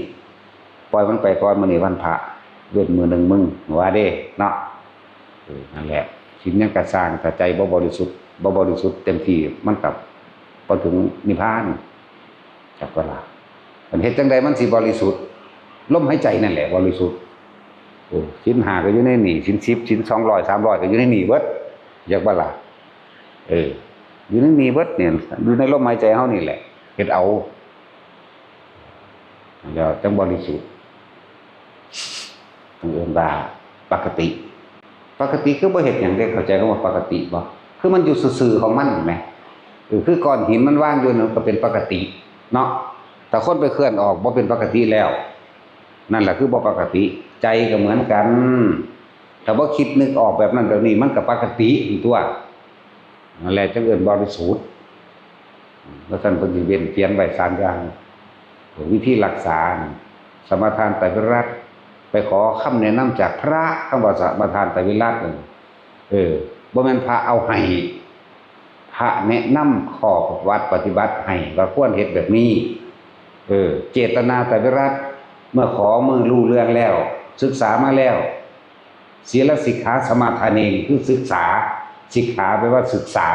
ปล่อยมันไปก่อน มื้อนี้วันพระ เว้นมื้อหนึ่งมึง ว่าเด้ เนาะ เออ นั่นแหละ ศีลหยังก็ซ่าง ถ้าใจบ่บริสุทธิ์ บ่บริสุทธิ์เต็มที่ มันก็บ่ถึงนิพพาน จักว่าล่ะ มันเฮ็ดจั่งใดมันสิบริสุทธิ์ ลมหายใจนั่นแหละบริสุทธิ์ โอ้ ศีลห้าก็อยู่ในนี่ ศีลสิบ ศีลสองร้อย สามร้อย ก็อยู่ในนี่เบิด จักว่าล่ะ เออ อยู่ในนี่เบิดเนี่ย อยู่ในลมหายใจเฮานี่แหละ เฮ็ดเอา แล้วจั่งบริสุทธิ์ ต้องเอิ้นว่าปกติ ปกติคือบ่เฮ็ดหยังเด้ เข้าใจคำว่าปกติบ่ คือมันอยู่ซื่อๆของมันแหม เออ คือก้อนหินมันวางอยู่นั่นก็เป็นปกติเนาะ แต่คนไปเคลื่อนออกบ่เป็นปกติแล้ว นั่นแหละคือบ่ปกติ ใจก็เหมือนกัน ถ้าบ่คิดนึกออกแบบนั้นแบบนี้ มันก็ปกติตั๊ว นั่นแหละจั่งเอิ้นบริสุทธิ์ ว่าซั่นเพิ่นสิเว้นเขียนไว้สามอย่าง วิธีรักษา สมาทานไตรวิรัต ไปขอคำแนะนำจากพระ คำว่าสมาทานไตรวิรัตนั่น เออ บ่แม่นพระเอาให้ พระแนะนำข้อวัดปฏิบัติให้ว่าควรเฮ็ดแบบนี้ เออ เจตนาไตรวิรัต เมื่อขอ เมื่อรู้เรื่องแล้ว ศึกษามาแล้ว ศีลสิกขาสมาทาเน คือศึกษา สิกขาแปลว่าศึกษา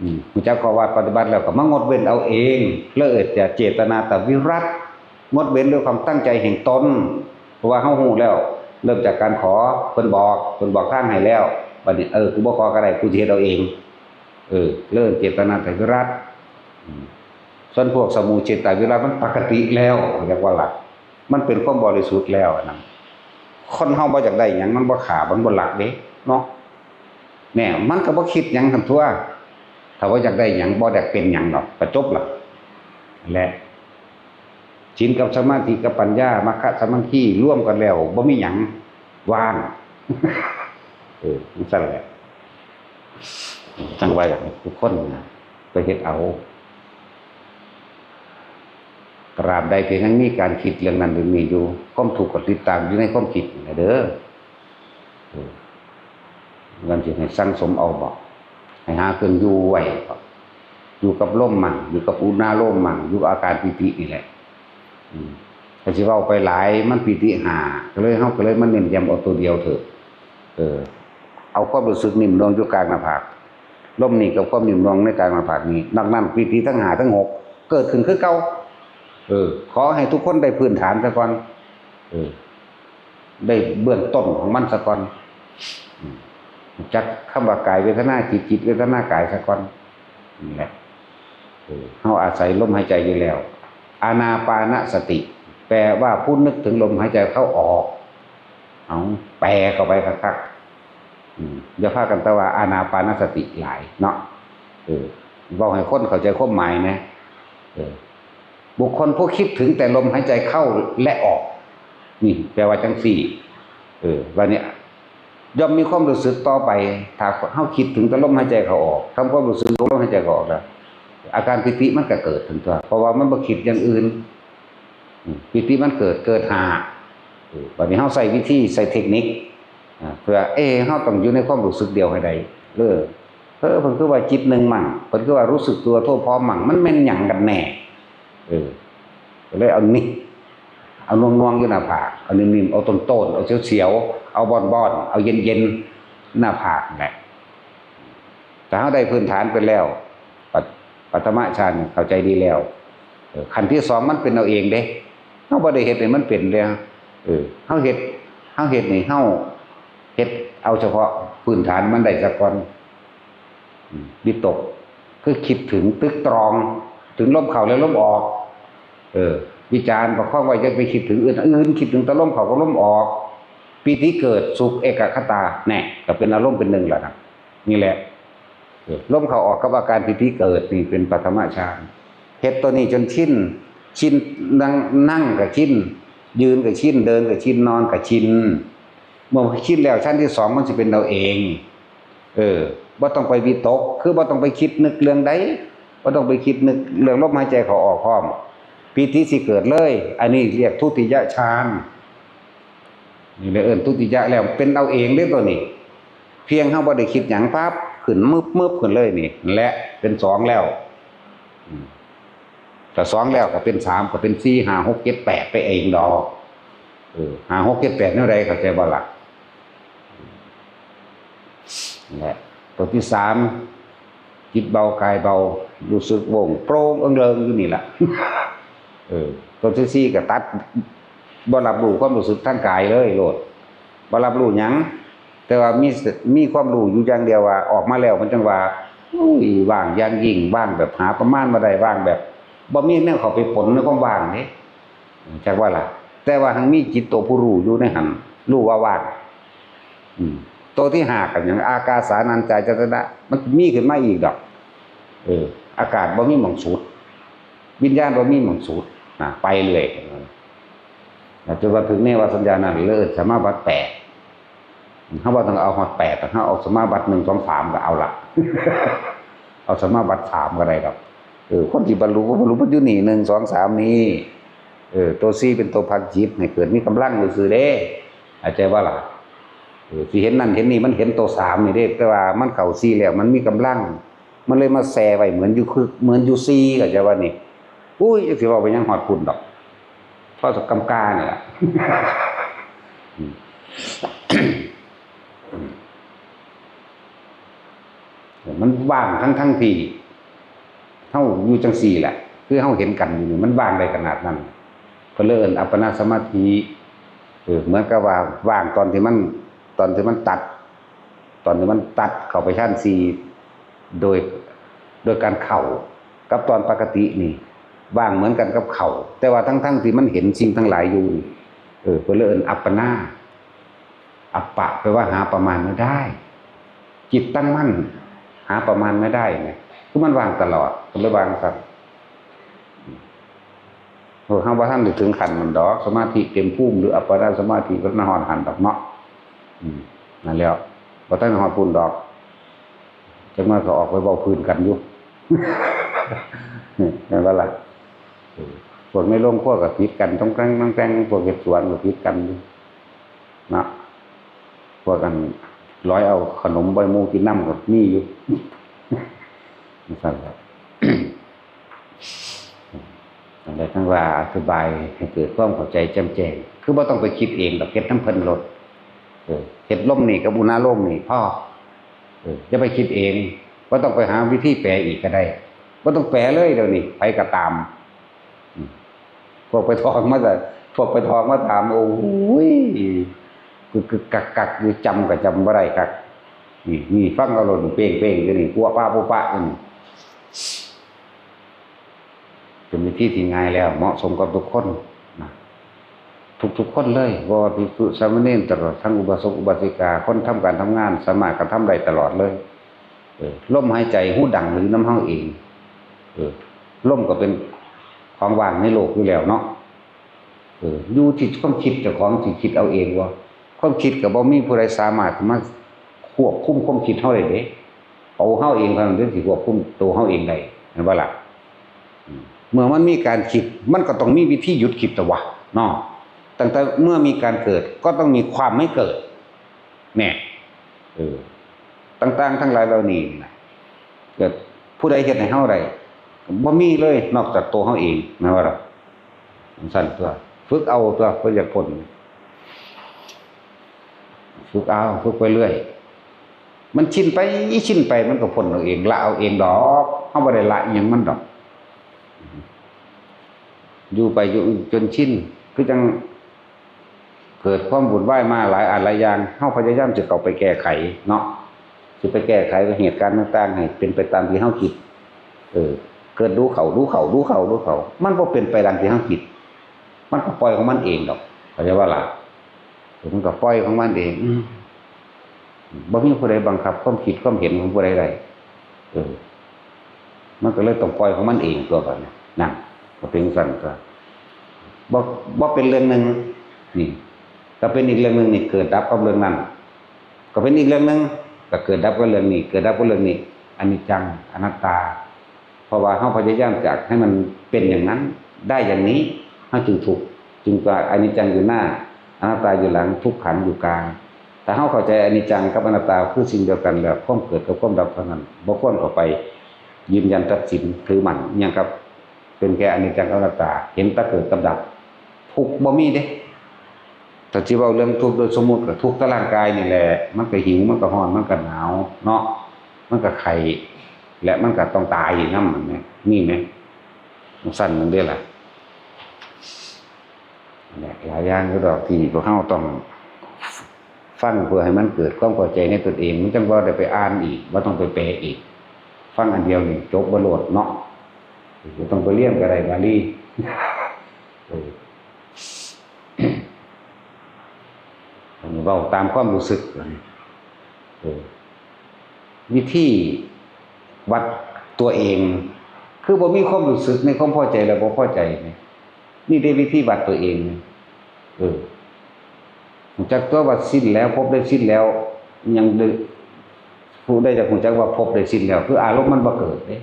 อืม รู้จักข้อวัดปฏิบัติแล้วก็มางดเว้นเอาเอง แล้วเอิ้นว่าเจตนาไตรวิรัต งดเว้นด้วยความตั้งใจแห่งตน เพราะว่าเฮารู้แล้ว เริ่มจากการขอ เพิ่นบอก เพิ่นบอกทางให้แล้ว บัดนี้ เออ กูบ่ขอก็ได้ กูสิเฮ็ดเอาเอง เออ เริ่มเจตนาไตรวิรัต อืม ส่วนพวกสมุจเฉทไตรวิรัตมันปกติแล้ว เรียกว่าหลัก มันเป็นความบริสุทธิ์แล้วอะนะ คนเฮาบ่อยากได้หยัง มันบ่ฆ่า มันบ่ลักเด้ เนาะ แน่ มันก็บ่คิดหยังหั่นตั๊ว ถ้าบ่อยากได้หยัง บ่อยากเป็นหยังดอก ก็จบละ และ ศีลกับสมาธิกับปัญญา มรรคสมาธิรวมกันแล้ว บ่มีหยังว่าง เออ จั่งซั้นแหละ จั่งว่าอยากให้ทุกคนนะ ไปเฮ็ดเอา ตราบใดที่ยังมีการคิดเรื่องนั้นเรื่องนี้อยู่ ความทุกข์ก็ติดตามอยู่ในความคิดนี่แหละเด้อ เออ มันสิให้สั่งสมเอาบ่ ให้หาเครื่องอยู่ไว้บ่ อยู่กับลมมั่ง อยู่กับอุณาโลมมั่ง อยู่กับอาการปีตินี่แหละ อืม ถ้าสิเว้าไปหลาย มันปีติห้า ก็เลย เฮาก็เลยมาเน้นย้ำเอาตัวเดียวเถอะ เออ เอาความรู้สึกนิ่มนวลอยู่กลางหน้าผาก ลมนี่กับความนิ่มนวลในกลางหน้าผากนี่ นอกนั้นปีติทั้งห้าทั้งหก เกิดขึ้นคือเก่า เออ ขอให้ทุกคนได้พื้นฐานซะก่อน เออ ได้เบื้องต้นของมันซะก่อน อืม จักคำว่ากายเวทนาจิต จิตเวทนากายซะก่อน นั่นแหละ เออ เฮาอาศัยลมหายใจอยู่แล้ว อานาปานสติ แปลว่าผู้นึกถึงลมหายใจเข้าออก เอา แปลเข้าไปคักๆ อืม อย่าพากันแต่ว่าอานาปานสติหลายเนาะ เออ เว้าให้คนเข้าใจความหมายนะ เออ บุคคลผู้คิดถึงแต่ลมหายใจเข้าและออก นี่แปลว่าจั่งซี้ เออ ว่าเนี่ย ย่อมมีความรู้สึกต่อไป ถ้าเฮาคิดถึงแต่ลมหายใจเข้าออก ทำความรู้สึกของลมหายใจเข้าออกแล้ว อาการปีติมันก็เกิดขึ้นตั๊ว เพราะว่ามันบ่คิดอย่างอื่น อืม ปีติมันเกิด เกิดห้า เออ บัดนี้เฮาใช้วิธี ใช้เทคนิค อ่า เพื่อ เอ๊ะ เฮาต้องอยู่ในความรู้สึกเดียวให้ได้ เออ เออ เพิ่นคือว่าจิตหนึ่งมั่ง เพิ่นคือว่ารู้สึกตัวทั่วพร้อมมั่ง มันแม่นหยังกันแน่ เออ ก็เลยเอานี่ เอานวงๆอยู่หน้าผาก เอานิ่มๆ เอาต้นๆ เอาเสียวๆ เอาบ้อนๆ เอาเย็นๆ หน้าผากนั่นแหละ ถ้าเฮาได้พื้นฐานไปแล้ว ปัท- ปฐมฌานเข้าใจดีแล้ว เออ ขั้นที่สองมันเป็นเอาเองเด้ เฮาบ่ได้เฮ็ดให้มันเป็นเด้ เออ เฮาเฮ็ด เฮาเฮ็ดนี่ เฮาเฮ็ดเอาเฉพาะพื้นฐานมันได้ซะก่อน อืม วิตก คือคิดถึงตึกตรอง ถึงลมเข้าและลมออก เออ วิจารณ์ประคองไว้ อย่าไปคิดถึงอื่น อื่น คิดถึงแต่ลมเข้ากับลมออก ปีติเกิด สุข เอกคตา แน่ ก็เป็นอารมณ์เป็นหนึ่งแล้วนะ นี่แหละ เออ ลมเข้าออกกับอาการปีติเกิด นี่เป็นปฐมฌาน เฮ็ดตัวนี้จนชิน ชิน นั่ง นั่งก็ชิน ยืนก็ชิน เดินก็ชิน นอนก็ชิน เมื่อชินแล้ว ชั้นที่สองมันสิเป็นเอาเอง เออ บ่ต้องไปวิตก คือบ่ต้องไปคิดนึกเรื่องใด บ่ต้องไปคิดนึกเรื่องลมหายใจเข้าออกพร้อม ปีติสิเกิดเลย อันนี้เรียกทุติยฌาน นี่เลยเอิ้นทุติยะแล้ว เป็นเอาเองเด้อตัวนี้ เพียงเฮาบ่ได้คิดหยังปั๊บ ขึ้นมึบๆ ขึ้นเลยนี่ นั่นแหละ เป็นสองแล้ว อืม ถ้าสองแล้วก็เป็นสาม ก็เป็นสี่ ห้า หก เจ็ด แปด ไปเองดอก เออ ห้า หก เจ็ด แปด แนวใด เข้าใจบ่ล่ะ นั่นแหละ ตัวที่สาม จิตเบากายเบา รู้สึกโปร่งโปร่งเอิงเริงอยู่นี่แหละ เออ ตัวที่สี่ก็ตัด บ่รับรู้ความรู้สึกทางกายเลยโลด บ่รับรู้หยัง แต่ว่ามีส- มีความรู้อยู่อย่างเดียวว่า ออกมาแล้วมันจั่งว่า อุ้ย ว่างอย่างยิ่ง ว่างแบบหาประมาณบ่ได้ ว่างแบบ บ่มีแนวเข้าไปปนในความว่างเด้ จักว่าล่ะ แต่ว่าหั้นมีจิตตัวผู้รู้อยู่ในหั้น รู้ว่าว่าง อืม ตัวที่ห้าก็หยัง อากาสานัญจายตนะ มันมีขึ้นมาอีกดอก เออ อากาศบ่มีหม่องสุด วิญญาณบ่มีหม่องสุด นะ ไปเรื่อย แล้วจนว่าถึงเนวสัญญาณนั้น เลิศสมาบัติแปด เฮาบ่ต้องเอาฮอดแปด เฮาเอาสมาบัติหนึ่ง สอง สาม ก็เอาละ เอาสมาบัติสามก็ได้ดอก เออ คนที่บรรลุก็บรรลุมันอยู่นี่ หนึ่ง สอง สาม นี่ เออ ตัวสี่เป็นตัวผลักจิตให้เกิดมีกำลังซื่อๆเด้ เข้าใจบ่ล่ะ เออ สิเห็นนั่นเห็นนี่ มันเห็นตัวสามนี่เด้ แต่ว่ามันเข้าสี่แล้ว มันมีกำลัง มันเลยมาแซ่ไว้เหมือนอยู่คือ เหมือนอยู่สี่ เข้าใจบ่นี่ อุ้ย จักสิเว้าไปยังฮอดพุ้นดอก พอสักกำกานี่ล่ะ อืม มันว่างทั้งๆที่เฮาอยู่จั่งซี้แหละ คือเฮาเห็นกันอยู่นี่ มันว่างได้ขนาดนั้น เพิ่นเลยเอิ้นอัปปนาสมาธิ เออ เหมือนกับว่าว่างตอนที่มัน ตอนที่มันตัด ตอนที่มันตัดเข้าไปฌานสี่ โดย โดยการเข้า กับตอนปกตินี่ ว่างเหมือนกันกับเข้า แต่ว่าทั้งๆที่มันเห็นสิ่งทั้งหลายอยู่นี่ เออ เพิ่นเลยเอิ้นอัปปนา อัปปะแปลว่าหาประมาณไม่ได้ จิตตั้งมั่น หาประมาณไม่ได้ไง คือมันว่างตลอด เพิ่นเลยว่าจั่งซั้น พวกเฮาบ่ทันได้ถึงขั้นนั้นดอก สมาธิเต็มภูมิหรืออัปปนาสมาธิ บ่ทันฮอดหั้นดอกเนาะ อืม นั่นแหล้ว บ่ทันฮอดพุ้นดอก จักหน่อยก็ออกไปเว้าพื้นกันอยู่ แม่นบ่ล่ะ เออ พวกในโรงครัวก็ผิดกัน ต้องแกล้งต้องแกล้ง พวกเฮ็ดสวนก็ผิดกันอยู่ เนาะ พวกอันร้อยเอาขนมบ่ให้หมู่กินนำก็มีอยู่ จั่งซั้นล่ะ นั่นแหละ จั่งว่าอธิบายให้เกิดความเข้าใจแจ่มแจ้ง คือบ่ต้องไปคิดเองดอก เฮ็ดนำเพิ่นโลด เออ เฮ็ดลมนี่กับอุณาโลมนี่พอ เออ อย่าไปคิดเอง บ่ต้องไปหาวิธีแปลอีกก็ได้ บ่ต้องแปลเลยเดี๋ยวนี้ ไผก็ตาม อืม พวกไปทองมาแต่ พวกไปทองมาถาม โอ้ย กึกกึกกักกักอยู่ จำก็จำบ่ได้คัก นี่ นี่ ฟังเอาโลด เป้งๆอยู่นี่ ปัวปะปัวปะอยู่นี่ เป็นวิธีที่ง่ายแล้ว เหมาะสมกับทุกคนนะ ทุกๆคนเลย บ่ว่าภิกษุ สามเณร ตลอดทั้งอุบาสก อุบาสิกา คนทำการทำงาน สามารถกระทำได้ตลอดเลย เออ ลมหายใจ ฮูดัง หรือนำเฮาเอง เออ ลมก็เป็นของว่างในโลกอยู่แล้วเนาะ เออ อยู่ที่ความคิดเจ้าของสิคิดเอาเองว่า ความคิดก็บ่มีผู้ใดสามารถมาควบคุมความคิดเฮาได้เด้ ตัวเฮาเองเท่านั้นที่สิควบคุมตัวเฮาเองได้ แม่นบ่ล่ะ อืม เมื่อมันมีการคิด มันก็ต้องมีวิธีหยุดคิดตัววะ เนาะ ตั้งแต่เมื่อมีการเกิด ก็ต้องมีความไม่เกิด เนี่ย เออ ต่างๆทั้งหลายเหล่านี้นะ เกิดผู้ใดเฮ็ดให้เฮาได้ บ่มีเลย นอกจากตัวเฮาเอง แม่นบ่ล่ะ จั่งซั้นตัว ฝึกเอาตัว เพื่ออยากพ้น ฝึกเอา ฝึกไปเรื่อย มันชินไป ชินไป มันก็พ้นเอาเอง ละเอาเองดอก เฮาบ่ได้ละอิหยังมันดอก อยู่ไปอยู่จนชิน คือจั่งเกิดความวุ่นวายมาหลายอันหลายอย่าง เฮาพยายามจะเข้าไปแก้ไขเนาะ สิไปแก้ไขเหตุการณ์ต่างๆ ให้เป็นไปตามที่เฮาคิด เออ เกิดดูเข้า ดูเข้า ดูเข้า ดูเข้า มันบ่เป็นไปดังที่เฮาคิด มันก็ปล่อยของมันเองดอก เข้าใจบ่ล่ะ เออ มันก็ปล่อยของมันเอง อืม บ่มีผู้ใดบังคับความคิดความเห็นของผู้ใดได้ เออ มันก็เลยต้องปล่อยของมันเองตัวบัดนี้ นั่น ก็เป็นจั่งซั้นก็ บ่ บ่เป็นเรื่องหนึ่ง นี่ ก็เป็นอีกเรื่องหนึ่ง นี่ เกิดดับกับเรื่องนั้น ก็เป็นอีกเรื่องหนึ่ง ก็เกิดดับกับเรื่องนี้ เกิดดับกับเรื่องนี้ อนิจจัง อนัตตา เพราะว่าเฮาพยายามอยากให้มันเป็นอย่างนั้น ได้อย่างนี้ เฮาจึงทุกข์ จึงว่าอนิจจังอยู่หน้า อนัตตาอยู่หลัง ทุกขังอยู่กลาง ถ้าเฮาเข้าใจอนิจจังกับอนัตตาคือสิ่งเดียวกันแล้ว ความเกิดกับความดับเท่านั้น บ่ควรเข้าไปยืนยันตัดสินถือมั่นอิหยังกับ เป็นแค่อนิจจังกับอนัตตา เห็นแต่เกิดกับดับ ทุกข์บ่มีเด้ ถ้าสิเว้าเรื่องทุกข์โดยสมมุติก็ทุกข์แต่ร่างกายนี่แหละ มันก็หิว มันก็ร้อน มันก็หนาวเนาะ มันก็ไข้ และมันก็ต้องตายอยู่นำ นั่นแหม มีไหม จั่งซั้นนั่นเด้ล่ะ เนี่ย หลายอย่างอยู่ดอกที่พวกเฮาต้องฟังเพื่อให้มันเกิดความเข้าใจในตนเอง มันจั่งบ่ได้ไปอ่านอีก บ่ต้องไปแปลอีก ฟังอันเดียวนี่จบบ่โลดเนาะ บ่ต้องไปเรียนก็ได้บาลี เออ อันนี้เว้าตามความรู้สึก เออ วิธีวัดตัวเอง คือบ่มีความรู้สึกในความพอใจและบ่พอใจนี่ นี่เด้วิธีวัดตัวเอง เออ ฮู้จักตัวว่าสิ้นแล้ว ภพได้สิ้นแล้ว ยังได้ ผู้ใดอยากฮู้จักว่าภพได้สิ้นแล้ว คืออารมณ์มันบ่เกิดเด้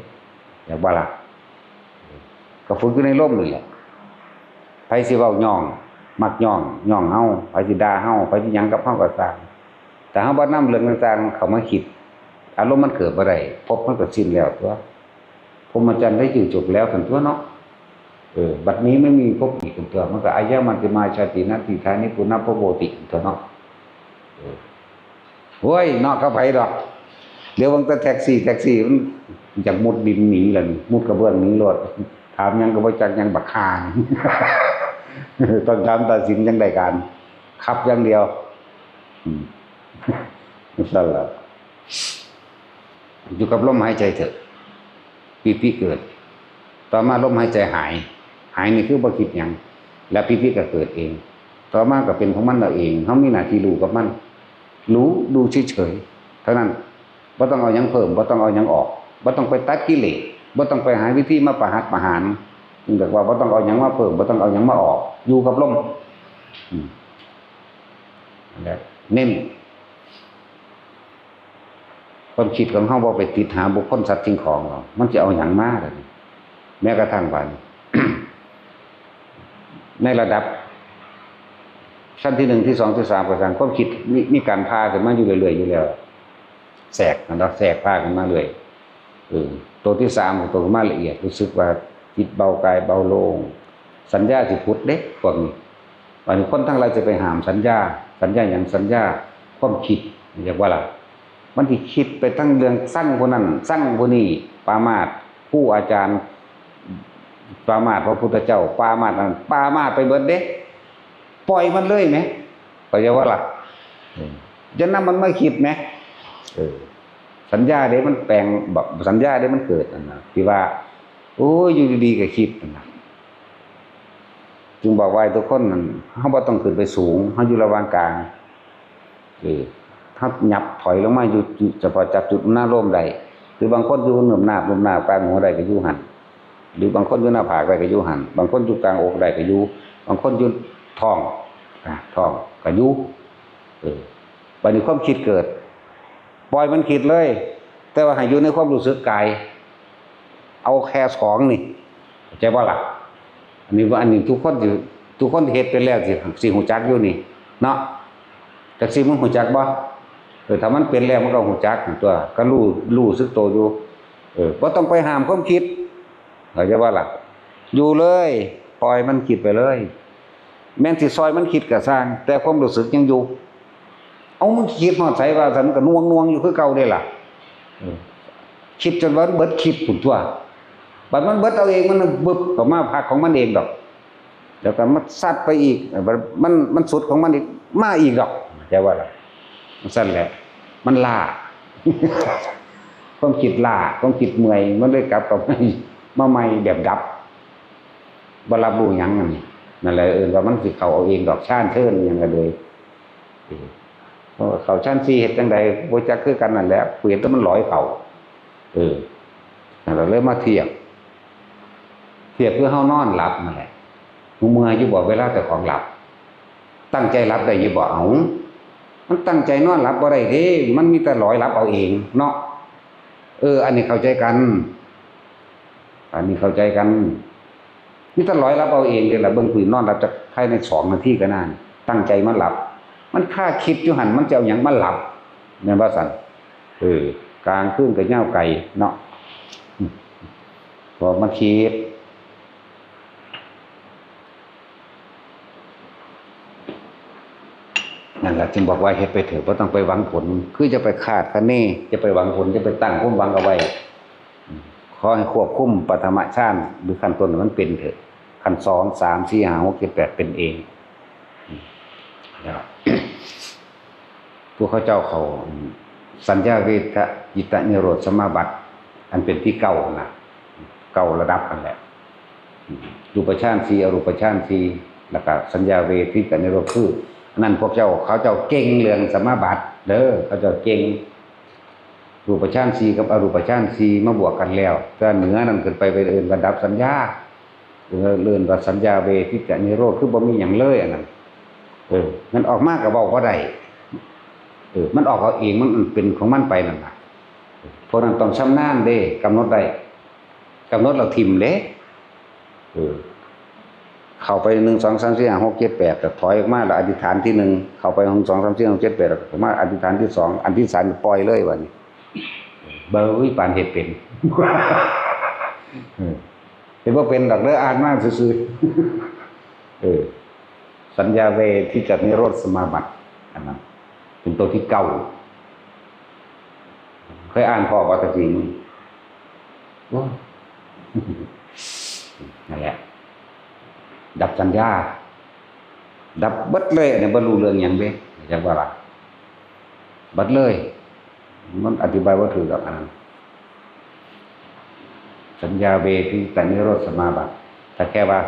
อยากบ่ล่ะ ก็ฝึกอยู่ในลมนี่แหละ ไผสิเว้าย้อง มักย้อง ย้องเฮา ไผสิด่าเฮา ไผสิหยังกับเฮาก็ซ่าง แต่เฮาบ่นำเรื่องต่างๆเข้ามาคิด อารมณ์มันเกิดบ่ได้ ภพมันก็สิ้นแล้วตั๊ว พรหมจรรย์ได้อยู่จบแล้วซั่นตั๊วเนาะ เออ บัดนี้ไม่มีภพอีกซั่นตั๊ว มันก็ อายะมัจจิมาชาติ นัตถิคานิ ปุณพพโวติ ซั่นตั๊วเนาะ เออ โอ้ย เนาะกับไผดอก เดี๋ยวเบิ่งแต่แท็กซี่ แท็กซี่มันอยากมุดดินหนีล่ะนี่ มุดกระเบื้องหนีโลด ถามหยังก็บ่จักหยังบักห่า ต้องถามตัดสินจั่งได้การ ขับอย่างเดียว อืม ซั่นล่ะ อยู่กับลมหายใจเถอะ ปีติเกิด ต่อมาลมหายใจหาย หายนี่คือบ่คิดหยัง แล้วปีติก็เกิดเอง ต่อมาก็เป็นของมันเอาเอง เฮามีหน้าที่รู้กับมัน รู้ ดูเฉยๆ เท่านั้น บ่ต้องเอาหยังเพิ่ม บ่ต้องเอาหยังออก บ่ต้องไปตัดกิเลส บ่ต้องไปหาวิธีมาประหัตประหาร เรียกว่าบ่ต้องเอาหยังมาเพิ่ม บ่ต้องเอาหยังมาออก อยู่กับลม อืม นั่นแหละ เน้น ความคิดของเฮาบ่ไปติดหาบุคคลสัตว์สิ่งของหรอก มันสิเอาหยังมาล่ะนี่ แม้กระทั่งบาดนี้ ในระดับ ชั้นที่หนึ่ง ที่สอง ที่สาม ก็ตาม ความคิดมี มีการพาขึ้นมาอยู่เรื่อยๆอยู่แล้ว แทรก นั่นเนาะ แทรกพาขึ้นมาเรื่อย เออ ตัวที่สาม ตัวมาละเอียด รู้สึกว่าจิตเบากายเบาโล่ง สัญญาสิผุดเด้ พวกนี้ บาดนี้คนทั้งหลายสิไปห้ามสัญญา สัญญาหยัง สัญญาความคิด เรียกว่าล่ะ มันสิคิดไปทั้งเรื่องซังผู้นั้น ซังผู้นี้ ปรามาสครูอาจารย์ ปรามาสพระพุทธเจ้า ปรามาสนั่น ปรามาสไปเบิดเด้ ปล่อยมันเลยแหม เข้าใจบ่ล่ะ เออ อย่านำมันมาคิดแหม เออ สัญญาเด้มันแปลง แบบ สัญญาเด้มันเกิดนั่นน่ะ ที่ว่า โอ้ย อยู่ดีๆก็คิดนั่นน่ะ จึงบอกว่าให้ทุกคนนั่น เฮาบ่ต้องขึ้นไปสูง เฮาอยู่ระหว่างกลาง เออ เฮาหยับถอยลงมาอยู่ อยู่เฉพาะจับจุดอารมณ์ได้ คือบางคนอยู่เนิบนาบ เนิบนาบ กลางหัวได้ก็อยู่หั่น หรือบางคนอยู่หน้าผากได้ก็อยู่หั่น บางคนอยู่กลางอกได้ก็อยู่ บางคนอยู่ท้อง อ่ะ ท้องก็อยู่ เออ บัดนี้ความคิดเกิด ปล่อยมันคิดเลย แต่ว่าให้อยู่ในความรู้สึกกาย เอาแค่สองนี่ เข้าใจบ่ล่ะ อันนี้ว่า อันนี้ทุกคนสิ ทุกคนที่เฮ็ดเป็นแล้วสิ สิฮู้จักอยู่นี่ เนาะ จักสิมึงฮู้จักบ่ เออ ถ้ามันเป็นแล้วมันก็ฮู้จักตั๊ว ก็รู้ รู้สึกโตอยู่ เออ บ่ต้องไปห้ามความคิด เข้าใจบ่ล่ะ อยู่เลย ปล่อยมันคิดไปเลย แม่นสิซอยมันคิดก็ซ่าง แต่ความรู้สึกยังอยู่ เอา มึงคิดฮอดไสว่าซั่น มันก็หน่วงๆอยู่คือเก่าเด้ล่ะ เออ คิดจนว่ามันเบิดคิดพู้นตั่ว บัดมันเบิดเอาเอง มันบึบเข้ามาพักของมันเองดอก แล้วก็มาซัดไปอีก เออ มัน มันสุดของมันอีก มาอีกดอก เข้าใจบ่ล่ะ จั่งซั้นแหละ มันล้า ความคิดล้า ความคิดเมื่อย มันเลยกลับเข้ามา มาใหม่แบบดับ บ่รับรู้หยังนั่น นั่นแหละเอิ้นว่ามันสิเข้าเอาเองดอก ฌานเทินอิหยังก็เลย เออ เพราะว่าเข้าฌานสี่เฮ็ดจั่งใด บ่จักคือกันนั่นแหละ กูเห็นแต่มันลอยเข้า เออ นั่นล่ะเลยมาเทียบ เทียบคือเฮานอนหลับนั่นแหละ ฮู้เมื่ออยู่บ่เวลาเจ้าของหลับ ตั้งใจหลับได้อยู่บ่ เอ้า มันตั้งใจนอนหลับบ่ได้เด้ มันมีแต่ลอยหลับเอาเองเนาะ เออ อันนี้เข้าใจกัน อันนี้เข้าใจกัน มีแต่ลอยหลับเอาเองเด้ล่ะ เบิ่งผู้นอนหลับจักภายในสองนาทีก็นาน ตั้งใจมาหลับ มันคาคิดอยู่หั่น มันจะเอาหยังมาหลับ แม่นบ่ซั่น เออ กลางคืนก็ยาวไกลเนาะ อืม เพราะมันคิด นั่นล่ะ จึงบอกว่าเฮ็ดไปเถอะ บ่ต้องไปหวังผล คืออย่าไปคาดคะเน อย่าไปหวังผล อย่าไปตั้งความหวังเอาไว้ ขอให้ควบคุมปฐมฌานหรือขั้นต้นให้มันเป็นเถอะ ขั้นสอง สาม สี่ ห้า หก เจ็ด แปด เป็นเอง อืม แล้ว พวกเขาเจ้าเข้า อืม สัญญาเวทยิตนิโรธสมาบัติ อันเป็นที่เก้าหั่นน่ะ เก้าระดับนั่นแหละ อืม รูปฌานสี่ อรูปฌานสี่ แล้วก็สัญญาเวทยิตนิโรธ คือ อันนั้นพวกเจ้า เขาเจ้าเก่งเรื่องสมาบัติเด้อ เขาเจ้าเก่ง รูปฌานสี่กับอรูปฌานสี่มาบวกกันแล้ว แต่เหนือนั้นขึ้นไป ไปเอิ้นว่าดับสัญญา เออ เอิ้นว่าสัญญาเวทิตนิโรธ คือบ่มีหยังเลยอันนั้น เออ มันออกมาก็เว้าบ่ได้ เออ มันออกเอาเอง มันเป็นของมันไปนั่นน่ะ พวกนั้นต้องชำนาญเด้ กำหนดได้ กำหนดแล้วถิ่มเด้ เออ เข้าไปหนึ่ง สอง สาม สี่ ห้า หก เจ็ด แปด ก็ถอยออกมาแล้วอธิษฐานที่หนึ่ง เข้าไปหนึ่ง สอง สาม สี่ ห้า หก เจ็ด แปด ก็มาอธิษฐานที่สอง อันที่สามปล่อยเลยบัดนี้ เบิ่ง อุ้ย ปานเฮ็ดเป็น เออ เฮ็ดบ่เป็นดอกเด้อ อ่านมาซื่อๆ เออ สัญญาเวทิตนิโรธสมาบัติ อันนั้น เป็นตัวที่เก้า เคยอ่านพอบ่ ตะกี้นี่ โอ้ย นั่นแหละ ดับสัญญา ดับเบิดเลย อันนี้บ่รู้เรื่องหยังเด้ จักว่าล่ะ เบิดเลย มันอธิบายบ่ถูกดอกอันนั้น สัญญาเวทิตนิโรธสมาบัติ ถ้าแค่ว่า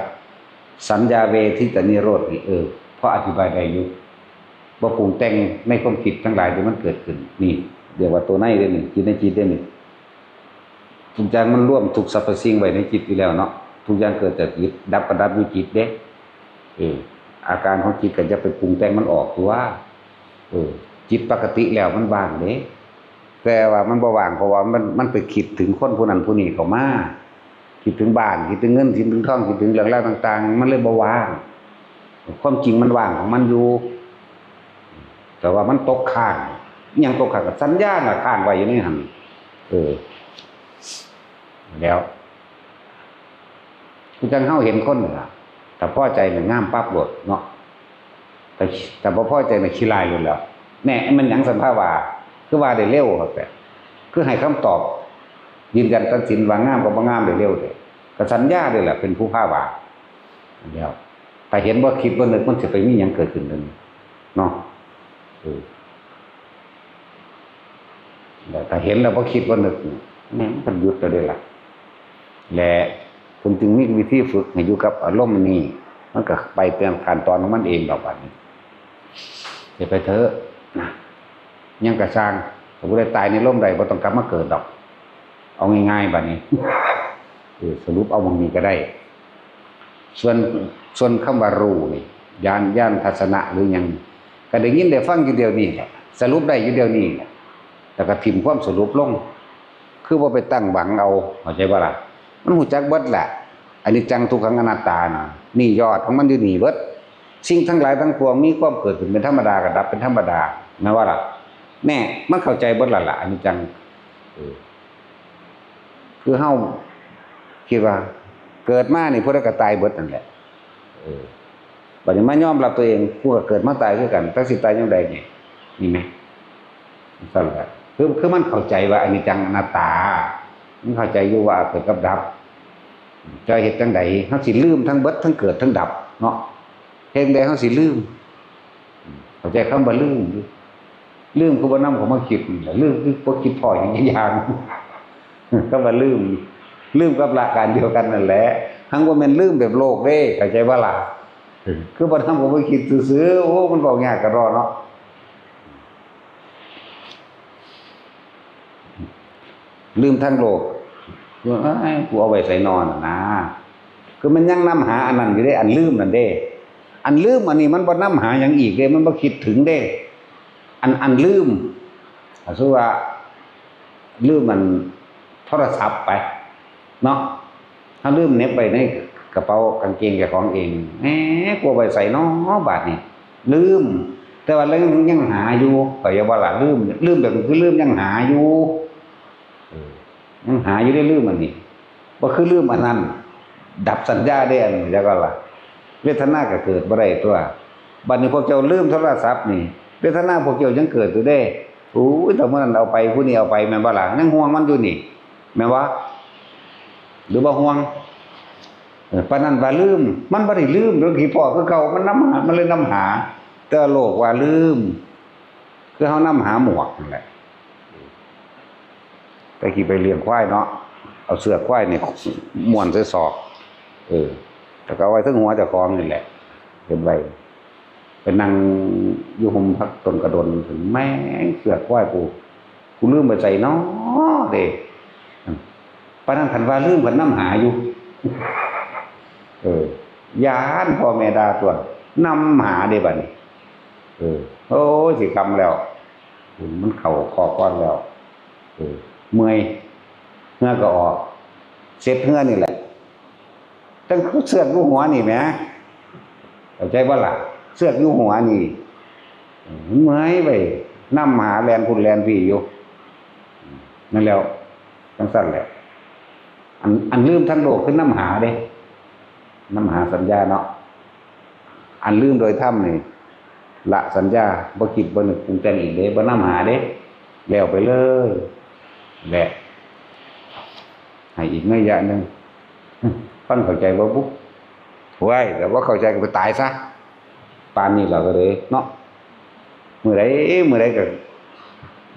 สัญญาเวทิตนิโรธนี่ เออ พออธิบายได้อยู่ บ่ปรุงแต่งในความคิดทั้งหลายที่มันเกิดขึ้น นี่ เรียกว่าตัวในเด้นี่ จิตในจิตเด้นี่ ทุกอย่างมันรวมทุกสรรพสิ่งไว้ในจิตอยู่แล้วเนาะ ทุกอย่างเกิดจากจิต ดับก็ดับอยู่จิตเด้ เออ อาการของจิตก็อย่าไปปรุงแต่งมันออกตัว เออ จิตปกติแล้วมันว่างเด้ แต่ว่ามันบ่ว่างเพราะว่ามัน มันไปคิดถึงคนผู้นั้นผู้นี้เข้ามา คิดถึงบ้าน คิดถึงเงิน คิดถึงทอง คิดถึงเรื่องราวต่างๆ มันเลยบ่ว่าง ความจริงมันว่างของมันอยู่ แต่ว่ามันตกค้าง อิหยังตกค้าง ก็สัญญาน่ะค้างไว้อยู่ในหั่น เออ แล้ว คือจั่งเฮาเห็นคนนี่ล่ะ ถ้าพอใจนี่งามปั๊บโลดเนาะ แต่ แต่บ่พอใจนี่ขี้ร้ายโลดแหล้ว แหน่ มันหยังซั่น พาว่า คือว่าได้เร็วครับ แต่ คือให้คำตอบ ยืนยันตัดสินว่างามกับบ่งามได้เร็วแท้ ก็สัญญาเด้แหละ เป็นผู้พาว่า อันเดียว ถ้าเห็นบ่คิดบ่นึก มันสิไปมีหยังเกิดขึ้นเด้ เนาะ เออ แล้วถ้าเห็นแล้วบ่คิดบ่นึกนี่ แม่น มันก็หยุดแล้วเด้ล่ะ และเพิ่นจึงมีวิธีฝึกให้อยู่กับอารมณ์นี้ มันก็ไปตามขั้นตอนของมันเองดอกบัดนี้ เฮ็ดไปเถอะนะ หยังก็ซ่าง ถ้าผู้ใดตายในลมใดบ่ต้องกลับมาเกิดดอก เอาง่ายๆ บัดนี้ เออ สรุปเอาหม่องนี้ก็ได้ ส่วน ส่วนคำว่ารู้นี่ ญาณ ญาณทัศนะหรือหยัง ก็ได้ยินได้ฟังอยู่เดี๋ยวนี้แหละ สรุปได้อยู่เดี๋ยวนี้แหละ แล้วก็ถิ่มความสรุปลง คือบ่ไปตั้งหวังเอา เข้าใจบ่ล่ะ มันฮู้จักเบิดแหละ อนิจจังทุกขังอนัตตาน่ะ นี่ยอดของมันอยู่นี่เบิด สิ่งทั้งหลายทั้งปวงมีความเกิดขึ้นเป็นธรรมดา ก็ดับเป็นธรรมดา แม่นบ่ล่ะ แน่ มันเข้าใจเบิดแล้วล่ะ อนิจจัง เออ คือเฮาคิดว่า เกิดมานี่ผู้ใดก็ตายเบิดนั่นแหละ เออ บัดนี้มายอมรับตัวเอง กูก็เกิดมาตายคือกัน จักสิตายยามใดนี่ นี่ไหม สั่นแหละ คือ คือมันเข้าใจว่าอนิจจังอนัตตา มันเข้าใจอยู่ว่าเกิดกับดับ จะเฮ็ดจั่งใด เฮาสิลืมทั้งเบิด ทั้งเกิดทั้งดับเนาะ เฮ็ดจั่งใดเฮาสิลืม เข้าใจคำว่าลืม ลืมคือบ่นำเข้ามาคิดนี่แหละ ลืมคือบ่คิดพ้อหยังจักอย่าง คำว่าลืม ลืมกับละการเดียวกันนั่นแหละ หังบ่แม่นลืมแบบโลกเด้ เข้าใจบ่ล่ะ คือบ่นำเข้ามาคิดซื่อๆ โอ้ มันเว้ายากกะด้อเนาะ ลืมทั้งโลก ว่า เอ้ย กูเอาไว้ไสน้อน่ะนะ คือมันยังนำหาอันนั้นอยู่เด้ อันลืมนั่นเด้ อันลืมอันนี้มันบ่นำหาหยังอีกเด้ มันบ่คิดถึงเด้ อัน อันลืม สมมุติว่า ลืมมันโทรศัพท์ไป เนาะ เฮาลืมเหน็บไว้ในกระเป๋ากางเกงเจ้าของเอง แหม กูเอาไว้ไสน้อบาดนี้ ลืม แต่ว่ายัง ยังหาอยู่ เข้าใจบ่ล่ะ ลืม ลืมแบบคือลืมยังหาอยู่ เออ ยังหาอยู่เด้ ลืมอันนี้ บ่คือลืมอันนั้น ดับสัญญาเด้อันนี้ แล้วก็ล่ะ เวทนาก็เกิดบ่ได้ตั๊ว บัดนี้พวกเจ้าลืมโทรศัพท์นี่ เวทนาพวกเจ้ายังเกิดอยู่เด้ โอ้ย แต่มื้อนั้นเอาไป ผู้นี้เอาไป แม่นบ่ล่ะ ยังห่วงมันอยู่นี่ แม่นบ่ หรือบ่ห่วง เออ ปานนั้นว่าลืม มันบ่ได้ลืม เดี๋ยวขี้พ้อคือเก่า มันนำหา มันเลยนำหา แต่โลกว่าลืม คือเฮานำหาหมวกนั่นแหละ แต่กี้ไปเลี้ยงควายเนาะ เอาเสื้อควายนี่ม้วนใส่ศอก เออ แล้วก็เอาไว้เทิงหัวเจ้าของนี่แหละ เก็บไว้ ไปนั่งอยู่ฮ่มผักต้นกระโดน แม่ง เสื้อควายกู กูลืมไปไสน้อเด้ ปานนั้นคันว่าลืม คันนำหาอยู่ เออ ย้านพ่อแม่ด่าตั๊ว นำหาเด้บัดนี้ เออ โอ้ย สิค่ำแล้ว มันเข้าคอกก่อนแล้ว เออ เมื่อย เหงื่อก็ออก เช็ดเหงื่อนี่แหละ จั่งคือเสือกอยู่หัวนี่แหม เข้าใจบ่ล่ะ เสือกอยู่หัวนี่ เออ เมื่อยไป นำหาแล่นพุ้นแล่นพี้อยู่ นั่นแหล้ว จั่งซั้นแหละ อัน อันลืมทั้งโลกคือนำหาเด้ นำหาสัญญาเนาะ อันลืมโดยธรรมนี่ ละสัญญา บ่คิดบ่นึกปรุงแต่งอีกเด้ บ่นำหาเด้ แล้วไปเลย แหละ ให้อีกนัยยะหนึ่ง ฟังเข้าใจบ่บุ ว้าย แต่บ่เข้าใจก็ไปตายซะ ปานนี้ล่ะก็เลยเนาะ มื้อใด มื้อใดก็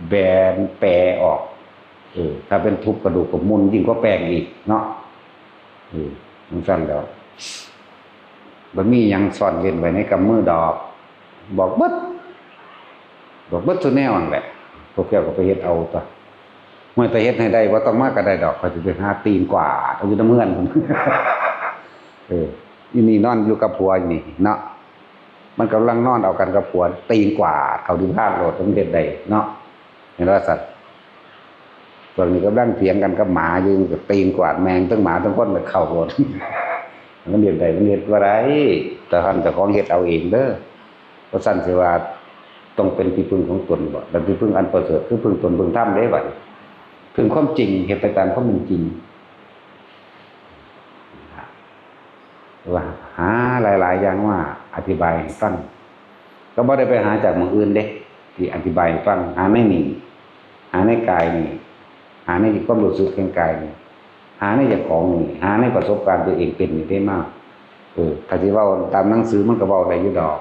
แบนแปออก เออ ถ้าเป็นทุบกระดูกก็มุนยิ่งกว่าแป้งอีกเนาะ เออ จั่งซั้นแหล้ว บ่มีหยังซ่อนเร้นไว้ในกำมือดอก บอกเบิด บอกเบิดซุแนวนั่นแหละ พวกเจ้าก็ไปเฮ็ดเอาตั๊ว เมื่อแต่เฮ็ดให้ได้ บ่ต้องมาก็ได้ดอก ข้อยสิไปหาตีนกวาดเอาอยู่นำเฮือน เออ อีนี่นอนอยู่กับผัวอยู่นี่เนาะ มันกำลังนอนเอากันกับผัว ตีนกวาดเข้าที่พาดโลด มันเฮ็ดได้เนาะ เห็นว่าสัตว์ พวกนี้กำลังเถียงกันกับหมาอยู่ ก็ตีนกวาดแม่ง ทั้งหมาทั้งคนก็เข้าโลด มันเฮ็ดได้ มันเฮ็ดบ่ได้ แต่ท่านเจ้าของเฮ็ดเอาเองเด้อ เพราะซั่นสิว่าต้องเป็นที่พึ่งของตนบ่ แต่ที่พึ่งอันประเสริฐคือพึ่งตนพึ่งธรรมเด้บัดนี้ พึ่งความจริง เฮ็ดไปตามความเป็นจริง ว่าหาหลายๆอย่างมาอธิบายให้ฟัง ก็บ่ได้ไปหาจากหม่องอื่นเด้ ที่อธิบายให้ฟัง หาในนี่ หาในกายนี่ หาในความรู้สึกแห่งกายนี่ หาในเจ้าของนี่ หาในประสบการณ์ตัวเองเป็นนี่ได้มาก เออ ถ้าสิเว้าตามหนังสือมันก็เว้าได้อยู่ดอก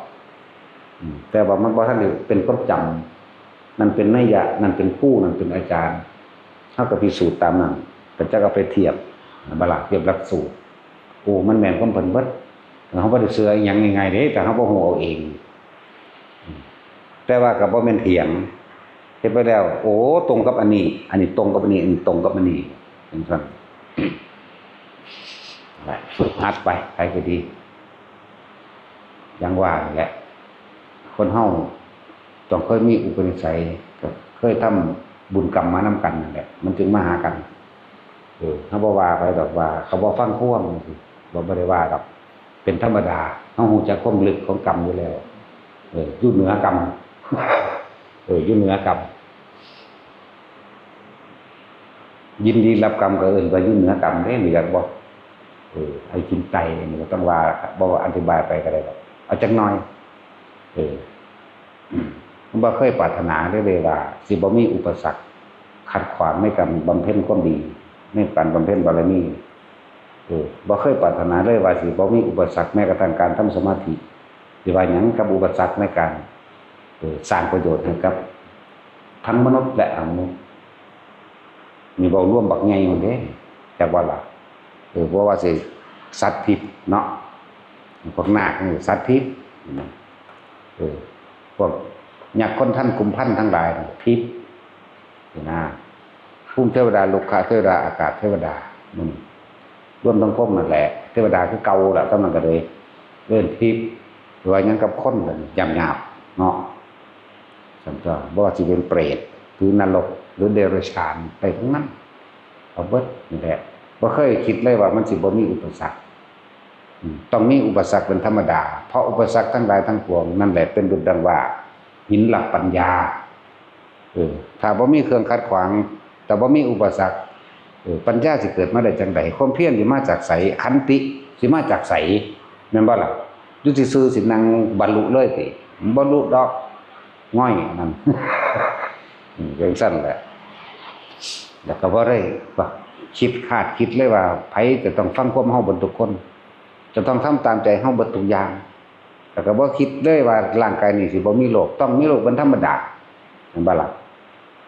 อืม แต่ว่ามันบ่ทันได้เป็นความจำ นั่นเป็นนัยยะ นั่นเป็นครู นั่นเป็นอาจารย์ เฮาก็พิสูจน์ตามนั้น ก็จักเอาไปเทียบ บ่ล่ะ เทียบหลักสูตร โอ้ มันแม่นความเพิ่นเบิด เฮาบ่ได้เชื่ออิหยังง่ายๆเด้ แต่เฮาบ่ฮู้เอาเอง แต่ว่าก็บ่แม่นเถียง เฮ็ดไปแล้ว โอ้ ตรงกับอันนี้ อันนี้ตรงกับอันนี้ อันนี้ตรงกับอันนี้ เป็นซั่น ฝึกหัดไป ไปก็ดี อย่างว่านั่นแหละ คนเฮาต้องเคยมีอุปนิสัย ก็เคยทำบุญกรรมมานำกันนั่นแหละ มันจึงมาหากัน เออ เฮาบ่ว่าไผดอกว่า เขาบ่ฟังความจั่งซี้ บ่ บ่ได้ว่าดอก เป็นธรรมดา เฮาฮู้จักความลึกของกรรมอยู่แล้ว เออ อยู่เหนือกรรม เออ อยู่เหนือกรรม ยินดีรับกรรมก็เอิ้นว่าอยู่เหนือกรรมเด้ นี่จักบ่ เออ ไอ้กินไตนี่ก็ต้องว่า บ่ว่าอธิบายไปก็ได้ดอก เอาจักหน่อย เออ บ่เคยปรารถนาเลยเลยว่าสิบ่มีอุปสรรคขัดขวางในการบำเพ็ญความดี ในการบำเพ็ญบารมี เออ บ่เคยปรารถนาเลยว่าสิบ่มีอุปสรรคแม้กระทั่งการทำสมาธิ สิว่าหยังกับอุปสรรคในการ เออ สร้างประโยชน์ให้กับทั้งมนุษย์และอมนุษย์ นี่เว้ารวมบักใหญ่หมดเด้ จักว่าล่ะ เออ บ่ว่าสิสัตว์พิษเนาะ พวกนาคนี่สัตว์พิษ เออ พวกยักษ์คนทันกุมพันทั้งหลายนี่พิษ นี่นะ ภูมิเทวดา รุกขเทวดา อากาศเทวดา มันรวมทั้งพวกนั่นแหละ เทวดาคือเก่าล่ะ เท่านั้นก็เลยเอิ้นพิษ ว่าหยังกับคนกันหยาบๆเนาะ ซั่นตั๊ว บ่ว่าสิเป็นเปรต หรือนรก หรือเดรัจฉาน ไปทั้งนั้น เอาเบิดนี่แหละ บ่เคยคิดเลยว่ามันสิบ่มีอุปสรรค อืม ต้องมีอุปสรรคเป็นธรรมดา เพราะอุปสรรคทั้งหลายทั้งปวงนั่นแหละเป็นดุจดังว่าหินหลักปัญญา เออ ถ้าบ่มีเครื่องขัดขวาง ถ้าบ่มีอุปสรรค เออ ปัญญาสิเกิดมาได้จังใด ความเพียรสิมาจากไส ขันติสิมาจากไส แม่นบ่ล่ะ อยู่ซื่อๆสินั่งบรรลุเลยติ บรรลุดอก ง่อยนั่น อืม จังซั่นแหละ แล้วก็บ่ได้ว่าคิดคาดคิดเลยว่าไผจะต้องฟังความเฮาเบิดทุกคน จะต้องทำตามใจเฮาเบิดทุกอย่าง แล้วก็บ่คิดเลยว่าร่างกายนี้สิบ่มีโรค ต้องมีโรคเป็นธรรมดา แม่นบ่ล่ะ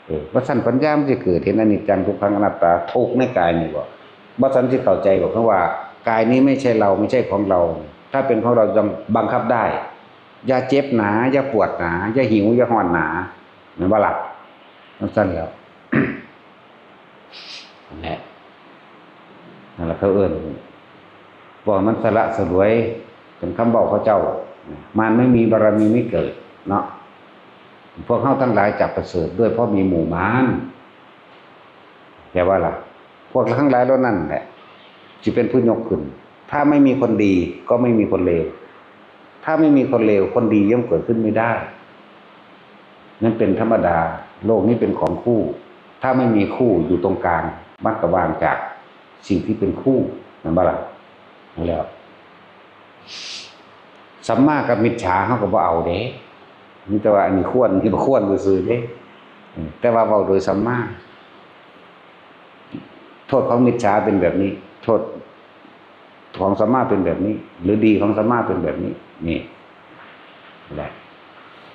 เออ บ่ซั้นปัญญามันสิเกิดเห็นอนิจจังทุกขังอนัตตา ทุกข์ในกายนี่บ่ บ่ซั้นสิเข้าใจบ่ คำว่ากายนี้ไม่ใช่เรา ไม่ใช่ของเรา ถ้าเป็นของเราต้องบังคับได้ อย่าเจ็บหนา อย่าปวดหนา อย่าหิว อย่าฮ้อนหนา แม่นบ่ล่ะ จังซั่นแหล้ว นั่นแหละ นั่นแหละเขาเอิ้น ว่ามันสละสลวย เป็นคำเว้าเขาเจ้า มารไม่มีบารมีไม่เกิดเนาะ พวกเฮาทั้งหลายจะประเสริฐด้วยเพราะมีหมู่มาร แปลว่าล่ะ พวกทั้งหลายเหล่านั้นแหละ สิเป็นผู้ยกขึ้น ถ้าไม่มีคนดีก็ไม่มีคนเลว ถ้าไม่มีคนเลว คนดีย่อมเกิดขึ้นไม่ได้ นั่นเป็นธรรมดา โลกนี้เป็นของคู่ ถ้าไม่มีคู่อยู่ตรงกลาง มันก็ว่างจากสิ่งที่เป็นคู่ แม่นบ่ล่ะ นั่นแหละ สัมมากับมิจฉาเฮาก็บ่เอาเด้ มีแต่ว่าอันนี้ควร นี่บ่ควรซื่อๆเด้ อืม แต่ว่าเว้าโดยสัมมา โทษของมิจฉาเป็นแบบนี้ โทษของสัมมาเป็นแบบนี้ หรือดีของสัมมาเป็นแบบนี้ นี่แหละ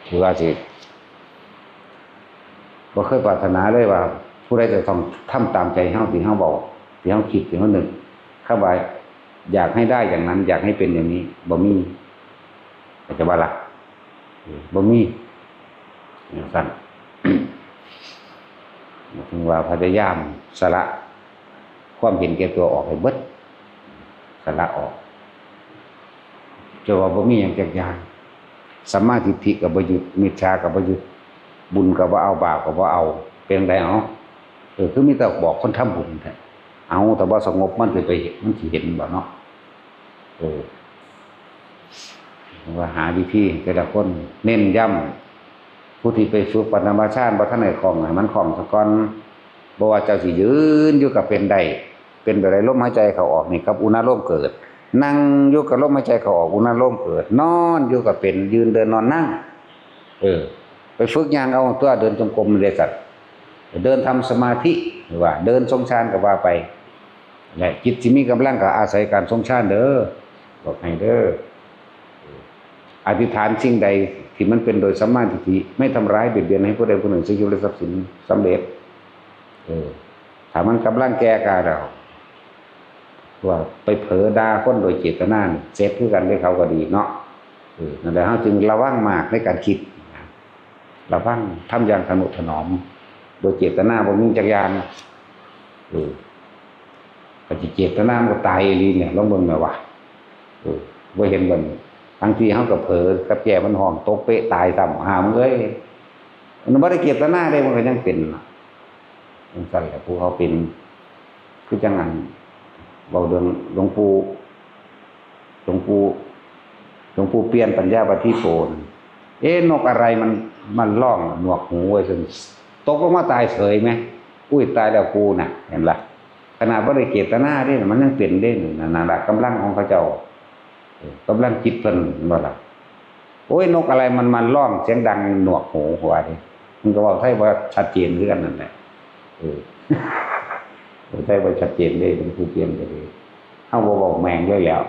คือว่าสิ บ่เคยปรารถนาเลยว่า ผู้ใดจะต้องทำตามใจเฮา ที่เฮาเว้า ที่เฮาคิด ที่เฮานึก คำว่าอยากให้ได้อย่างนั้น อยากให้เป็นอย่างนี้ บ่มี เข้าใจบ่ล่ะ เออ บ่มี จังซั่น ถึงว่าพยายามสละความเห็นแก่ตัวออกให้เบิด สละออก จะว่าบ่มีหยังจักอย่าง สัมมาทิฏฐิก็บ่ยึด มิจฉาก็บ่ยึด บุญก็บ่เอา บาปก็บ่เอา เป็นจั่งใด๋ เอา เออ คือมีแต่บอกคนทำบุญแท้ เอา ถ้าบ่สงบมันสิไปเห็น มันสิเห็นบ่เนาะ เออ ว่าหาวิธีแต่ละคนเน้นย้ำ ผู้ที่ไปฝึกปฐมฌานบ่ทันได้คล่องให้มันคล่องซะก่อน บ่ว่าเจ้าสิยืนอยู่ก็เป็นได้ เป็นแบบใด ลมหายใจเข้าออกนี่กับอุณาโลมเกิด นั่งอยู่กับลมหายใจเข้าออก อุณาโลมเกิด นอนอยู่ก็เป็น ยืนเดินนอนนั่ง เออ ไปฝึกย่างเอาตั๊ว เดินจงกรมนี่เด้สัตว์ เดินทำสมาธิ หรือว่าเดินทรงฌานก็ว่าไป และจิตที่มีกำลังก็อาศัยการทรงฌานเด้อ บอกให้เด้อ อธิษฐานสิ่งใดที่มันเป็นโดยสัมมาทิฏฐิ ไม่ทำร้ายเบียดเบียนให้ผู้ใดผู้หนึ่ง เสียชีวิตและทรัพย์สิน สำเร็จ เออ ถ้ามันกำลังแก่กล้าแล้ว ว่าไปเผลอด่าคนโดยเจตนานี่ เสร็จคือกันเด้อ เขาก็ดีเนาะ เออ นั่นแหละ เฮาจึงระวังมากในการคิด ระวัง ทำอย่างทะนุถนอม โดยเจตนาบ่มีจักอย่าง เออ ก็สิเจตนามันก็ตายอีหลีเนี่ย ลองเบิ่งแหน่ว่า เออ บ่เห็นบ่นี่ บางทีเฮาก็เผลอกับแก่มันฮ้องตกเป๊ะตายซ้ำ หามึงเอ้ย มันบ่ได้เจตนาเด้ มันก็ยังเป็นน่ะ จังซั่นแหละ ผู้เขาเป็น คือจังอัน เว้าเรื่องหลวงปู่ หลวงปู่ หลวงปู่เปี้ยนปัญญาปาฏิโปน เอ๊ะ นกอะไรมัน มันร้องหนวกหูไว้ซั่น ตกลงมาตายเฉยไหม อุ้ย ตายแล้วกูน่ะ เห็นล่ะ ขนาดบ่ได้เจตนาเด้ มันยังเป็นเด้ นั่นน่ะล่ะ กำลังของเขาเจ้า เออ กำลังจิตเพิ่น เห็นบ่ล่ะ โอ้ย นกอะไรมันมาร้องเสียงดังหนวกหู ว่าดิ มันก็เว้าไทยบ่ชัดเจนคือกันนั่นแหละ เออ เว้าไทยบ่ชัดเจนเด้ หลวงปู่เปี่ยมก็ดี เฮาบ่เว้าแม่งเลยแหล้ว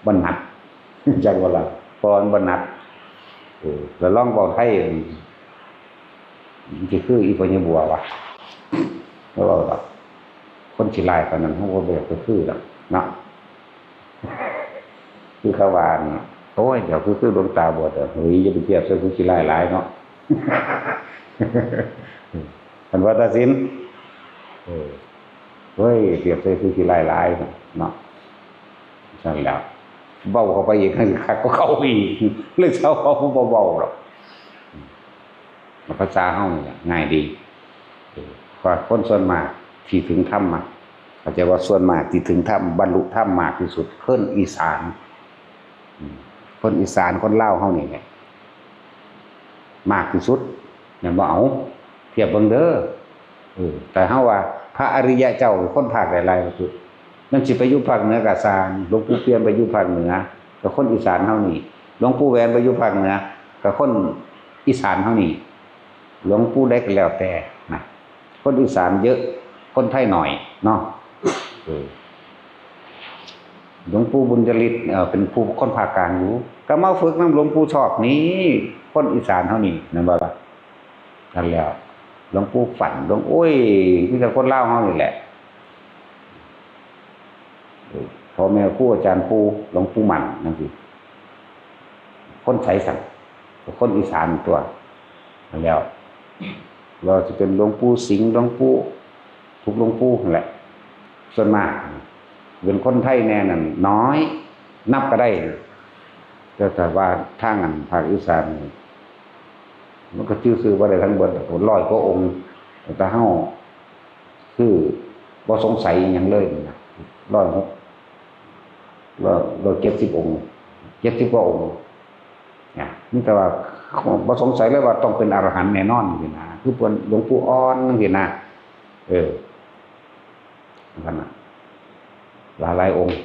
บ่หนัก จักว่าล่ะ เพราะมันบ่หนัก เออ แล้วลองเว้าไทย มันสิคืออีพ่อใหญ่บัววะ บ่เว้าดอก คนขี้ร้ายปานนั้น เฮาก็บ่อยากไปคือดอกเนาะ คือเขาว่านี่ โอ้ย เดี๋ยวคือ คือหลวงตาบวชอะ เฮ้ย อย่าไปเทียบใส่ผู้ขี้ร้ายหลายเนาะ คันว่าตัดสิน เออ เฮ้ย เทียบใส่ผู้ขี้ร้ายหลายเนาะ นั่นแหละ เว้าเข้าไปอีก คักกว่าเก่าอีก เลยเซาเว้า บ่เว้าดอก ภาษาเฮานี่แหละง่ายดี เออ ว่าคนส่วนมากที่ถึงธรรมอะ เข้าใจว่าส่วนมากที่ถึงธรรม บรรลุธรรมมากที่สุด คนอีสาน อืม คนอีสาน คนลาวเฮานี่แหละ มากที่สุด แม่นบ่ เอา เทียบเบิ่งเด้อ เออ แต่เฮาว่าพระอริยะเจ้าคนภาคใดหลายที่สุด มันสิไปอยู่ภาคเหนือก็ซ่าง หลวงปู่เปี่ยมไปอยู่ภาคเหนือ ก็คนอีสานเฮานี่ หลวงปู่แหวนไปอยู่ภาคเหนือ ก็คนอีสานเฮานี่ หลวงปู่ใดก็แล้วแต่นะ คนอีสานเยอะ คนไทยหน่อยเนาะ เออ หลวงปู่บุญยฤทธิ์ เอ่อ เป็นผู้คนภาคกลางอยู่ ก็มาฝึกนำหลวงปู่ชอบนี่ คนอีสานเฮานี่ แม่นบ่ล่ะ นั่นแหล้ว หลวงปู่ฝัน หลวง โอ้ย มีแต่คนลาวเฮานี่แหละ เออ พ่อแม่ครูอาจารย์ปู่ หลวงปู่หมั่นจั่งซี้ คนไสสั่น คนอีสานตัว นั่นแหล้ว ว่าสิเป็นหลวงปู่สิงห์ หลวงปู่ ทุกหลวงปู่นั่นแหละ ส่วนมาก เป็นคนไทยแน่นั่นน้อย นับก็ได้ แต่ถ้าว่าทางอันภาคอีสานนี่ มันก็ชื่อ ชื่อบ่ได้ทั้งเบิด ร้อยกว่าองค์ แต่เฮาคือบ่สงสัยอิหยังเลยนะ ร้อยหก ร้อย ร้อยเจ็ดสิบองค์ เจ็ดสิบกว่าองค์ นะ มีแต่ว่าบ่สงสัยเลยว่าต้องเป็นอรหันต์แน่นอนนี่นะ คือเพิ่นหลวงปู่อ่อนจั่งซี้นะ เออ นั่นน่ะ หลายๆองค์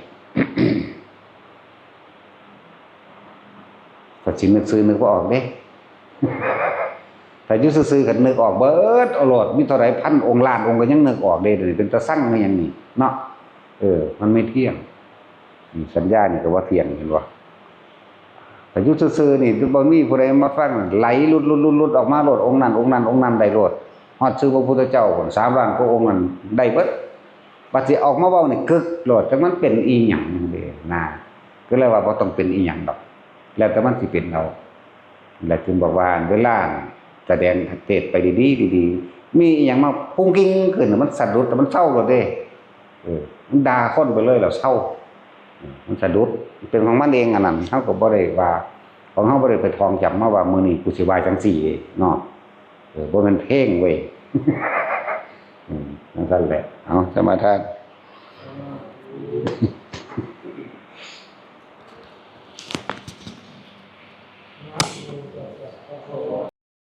ก็สินึกชื่อนึกบ่ออกเด้ ถ้าอยู่ซื่อๆก็นึกออกเบิดเอาโลด มีเท่าใดพันองค์ล้านองค์ก็ยังนึกออกเด้ เดี๋ยวนี้เป็นตาซังคือหยังนี่เนาะ เออ มันไม่เที่ยง นี่สัญญานี่ก็บ่เที่ยง เห็นบ่ ถ้าอยู่ซื่อๆนี่บ่มีผู้ใดมาฟัง ไหลหลุดๆๆๆออกมาโลด องค์นั้นองค์นั้นองค์นั้นได้โลด ฮอดชื่อพระพุทธเจ้าพุ้น สามล้านกว่าองค์นั้นได้เบิด บัดสิออกมาเว้านี่กึกโลด จักมันเป็นอีหยังเด้นะ ก็เลยว่าบ่ต้องเป็นอีหยังดอก แล้วแต่มันสิเป็นเอา และจึงบอกว่าเวลาแสดงเทศน์ไปดีๆ ดีๆ มีอีหยังมาพุ้งกิ้งขึ้นน่ะ มันสะดุด แต่มันเซาโลดเด้ เออ มันด่าคนไปเลยแล้วเซา เออ มันสะดุด เป็นของมันเองอันนั้น เฮาก็บ่ได้ว่า ของเฮาบ่ได้ไปท่องจำมาว่ามื้อนี้กูสิว่าจั่งซี้เนาะ เออ บ่แม่นเพลงเว้ย อืม จั่งซั่นแหละ เอา สมาทาน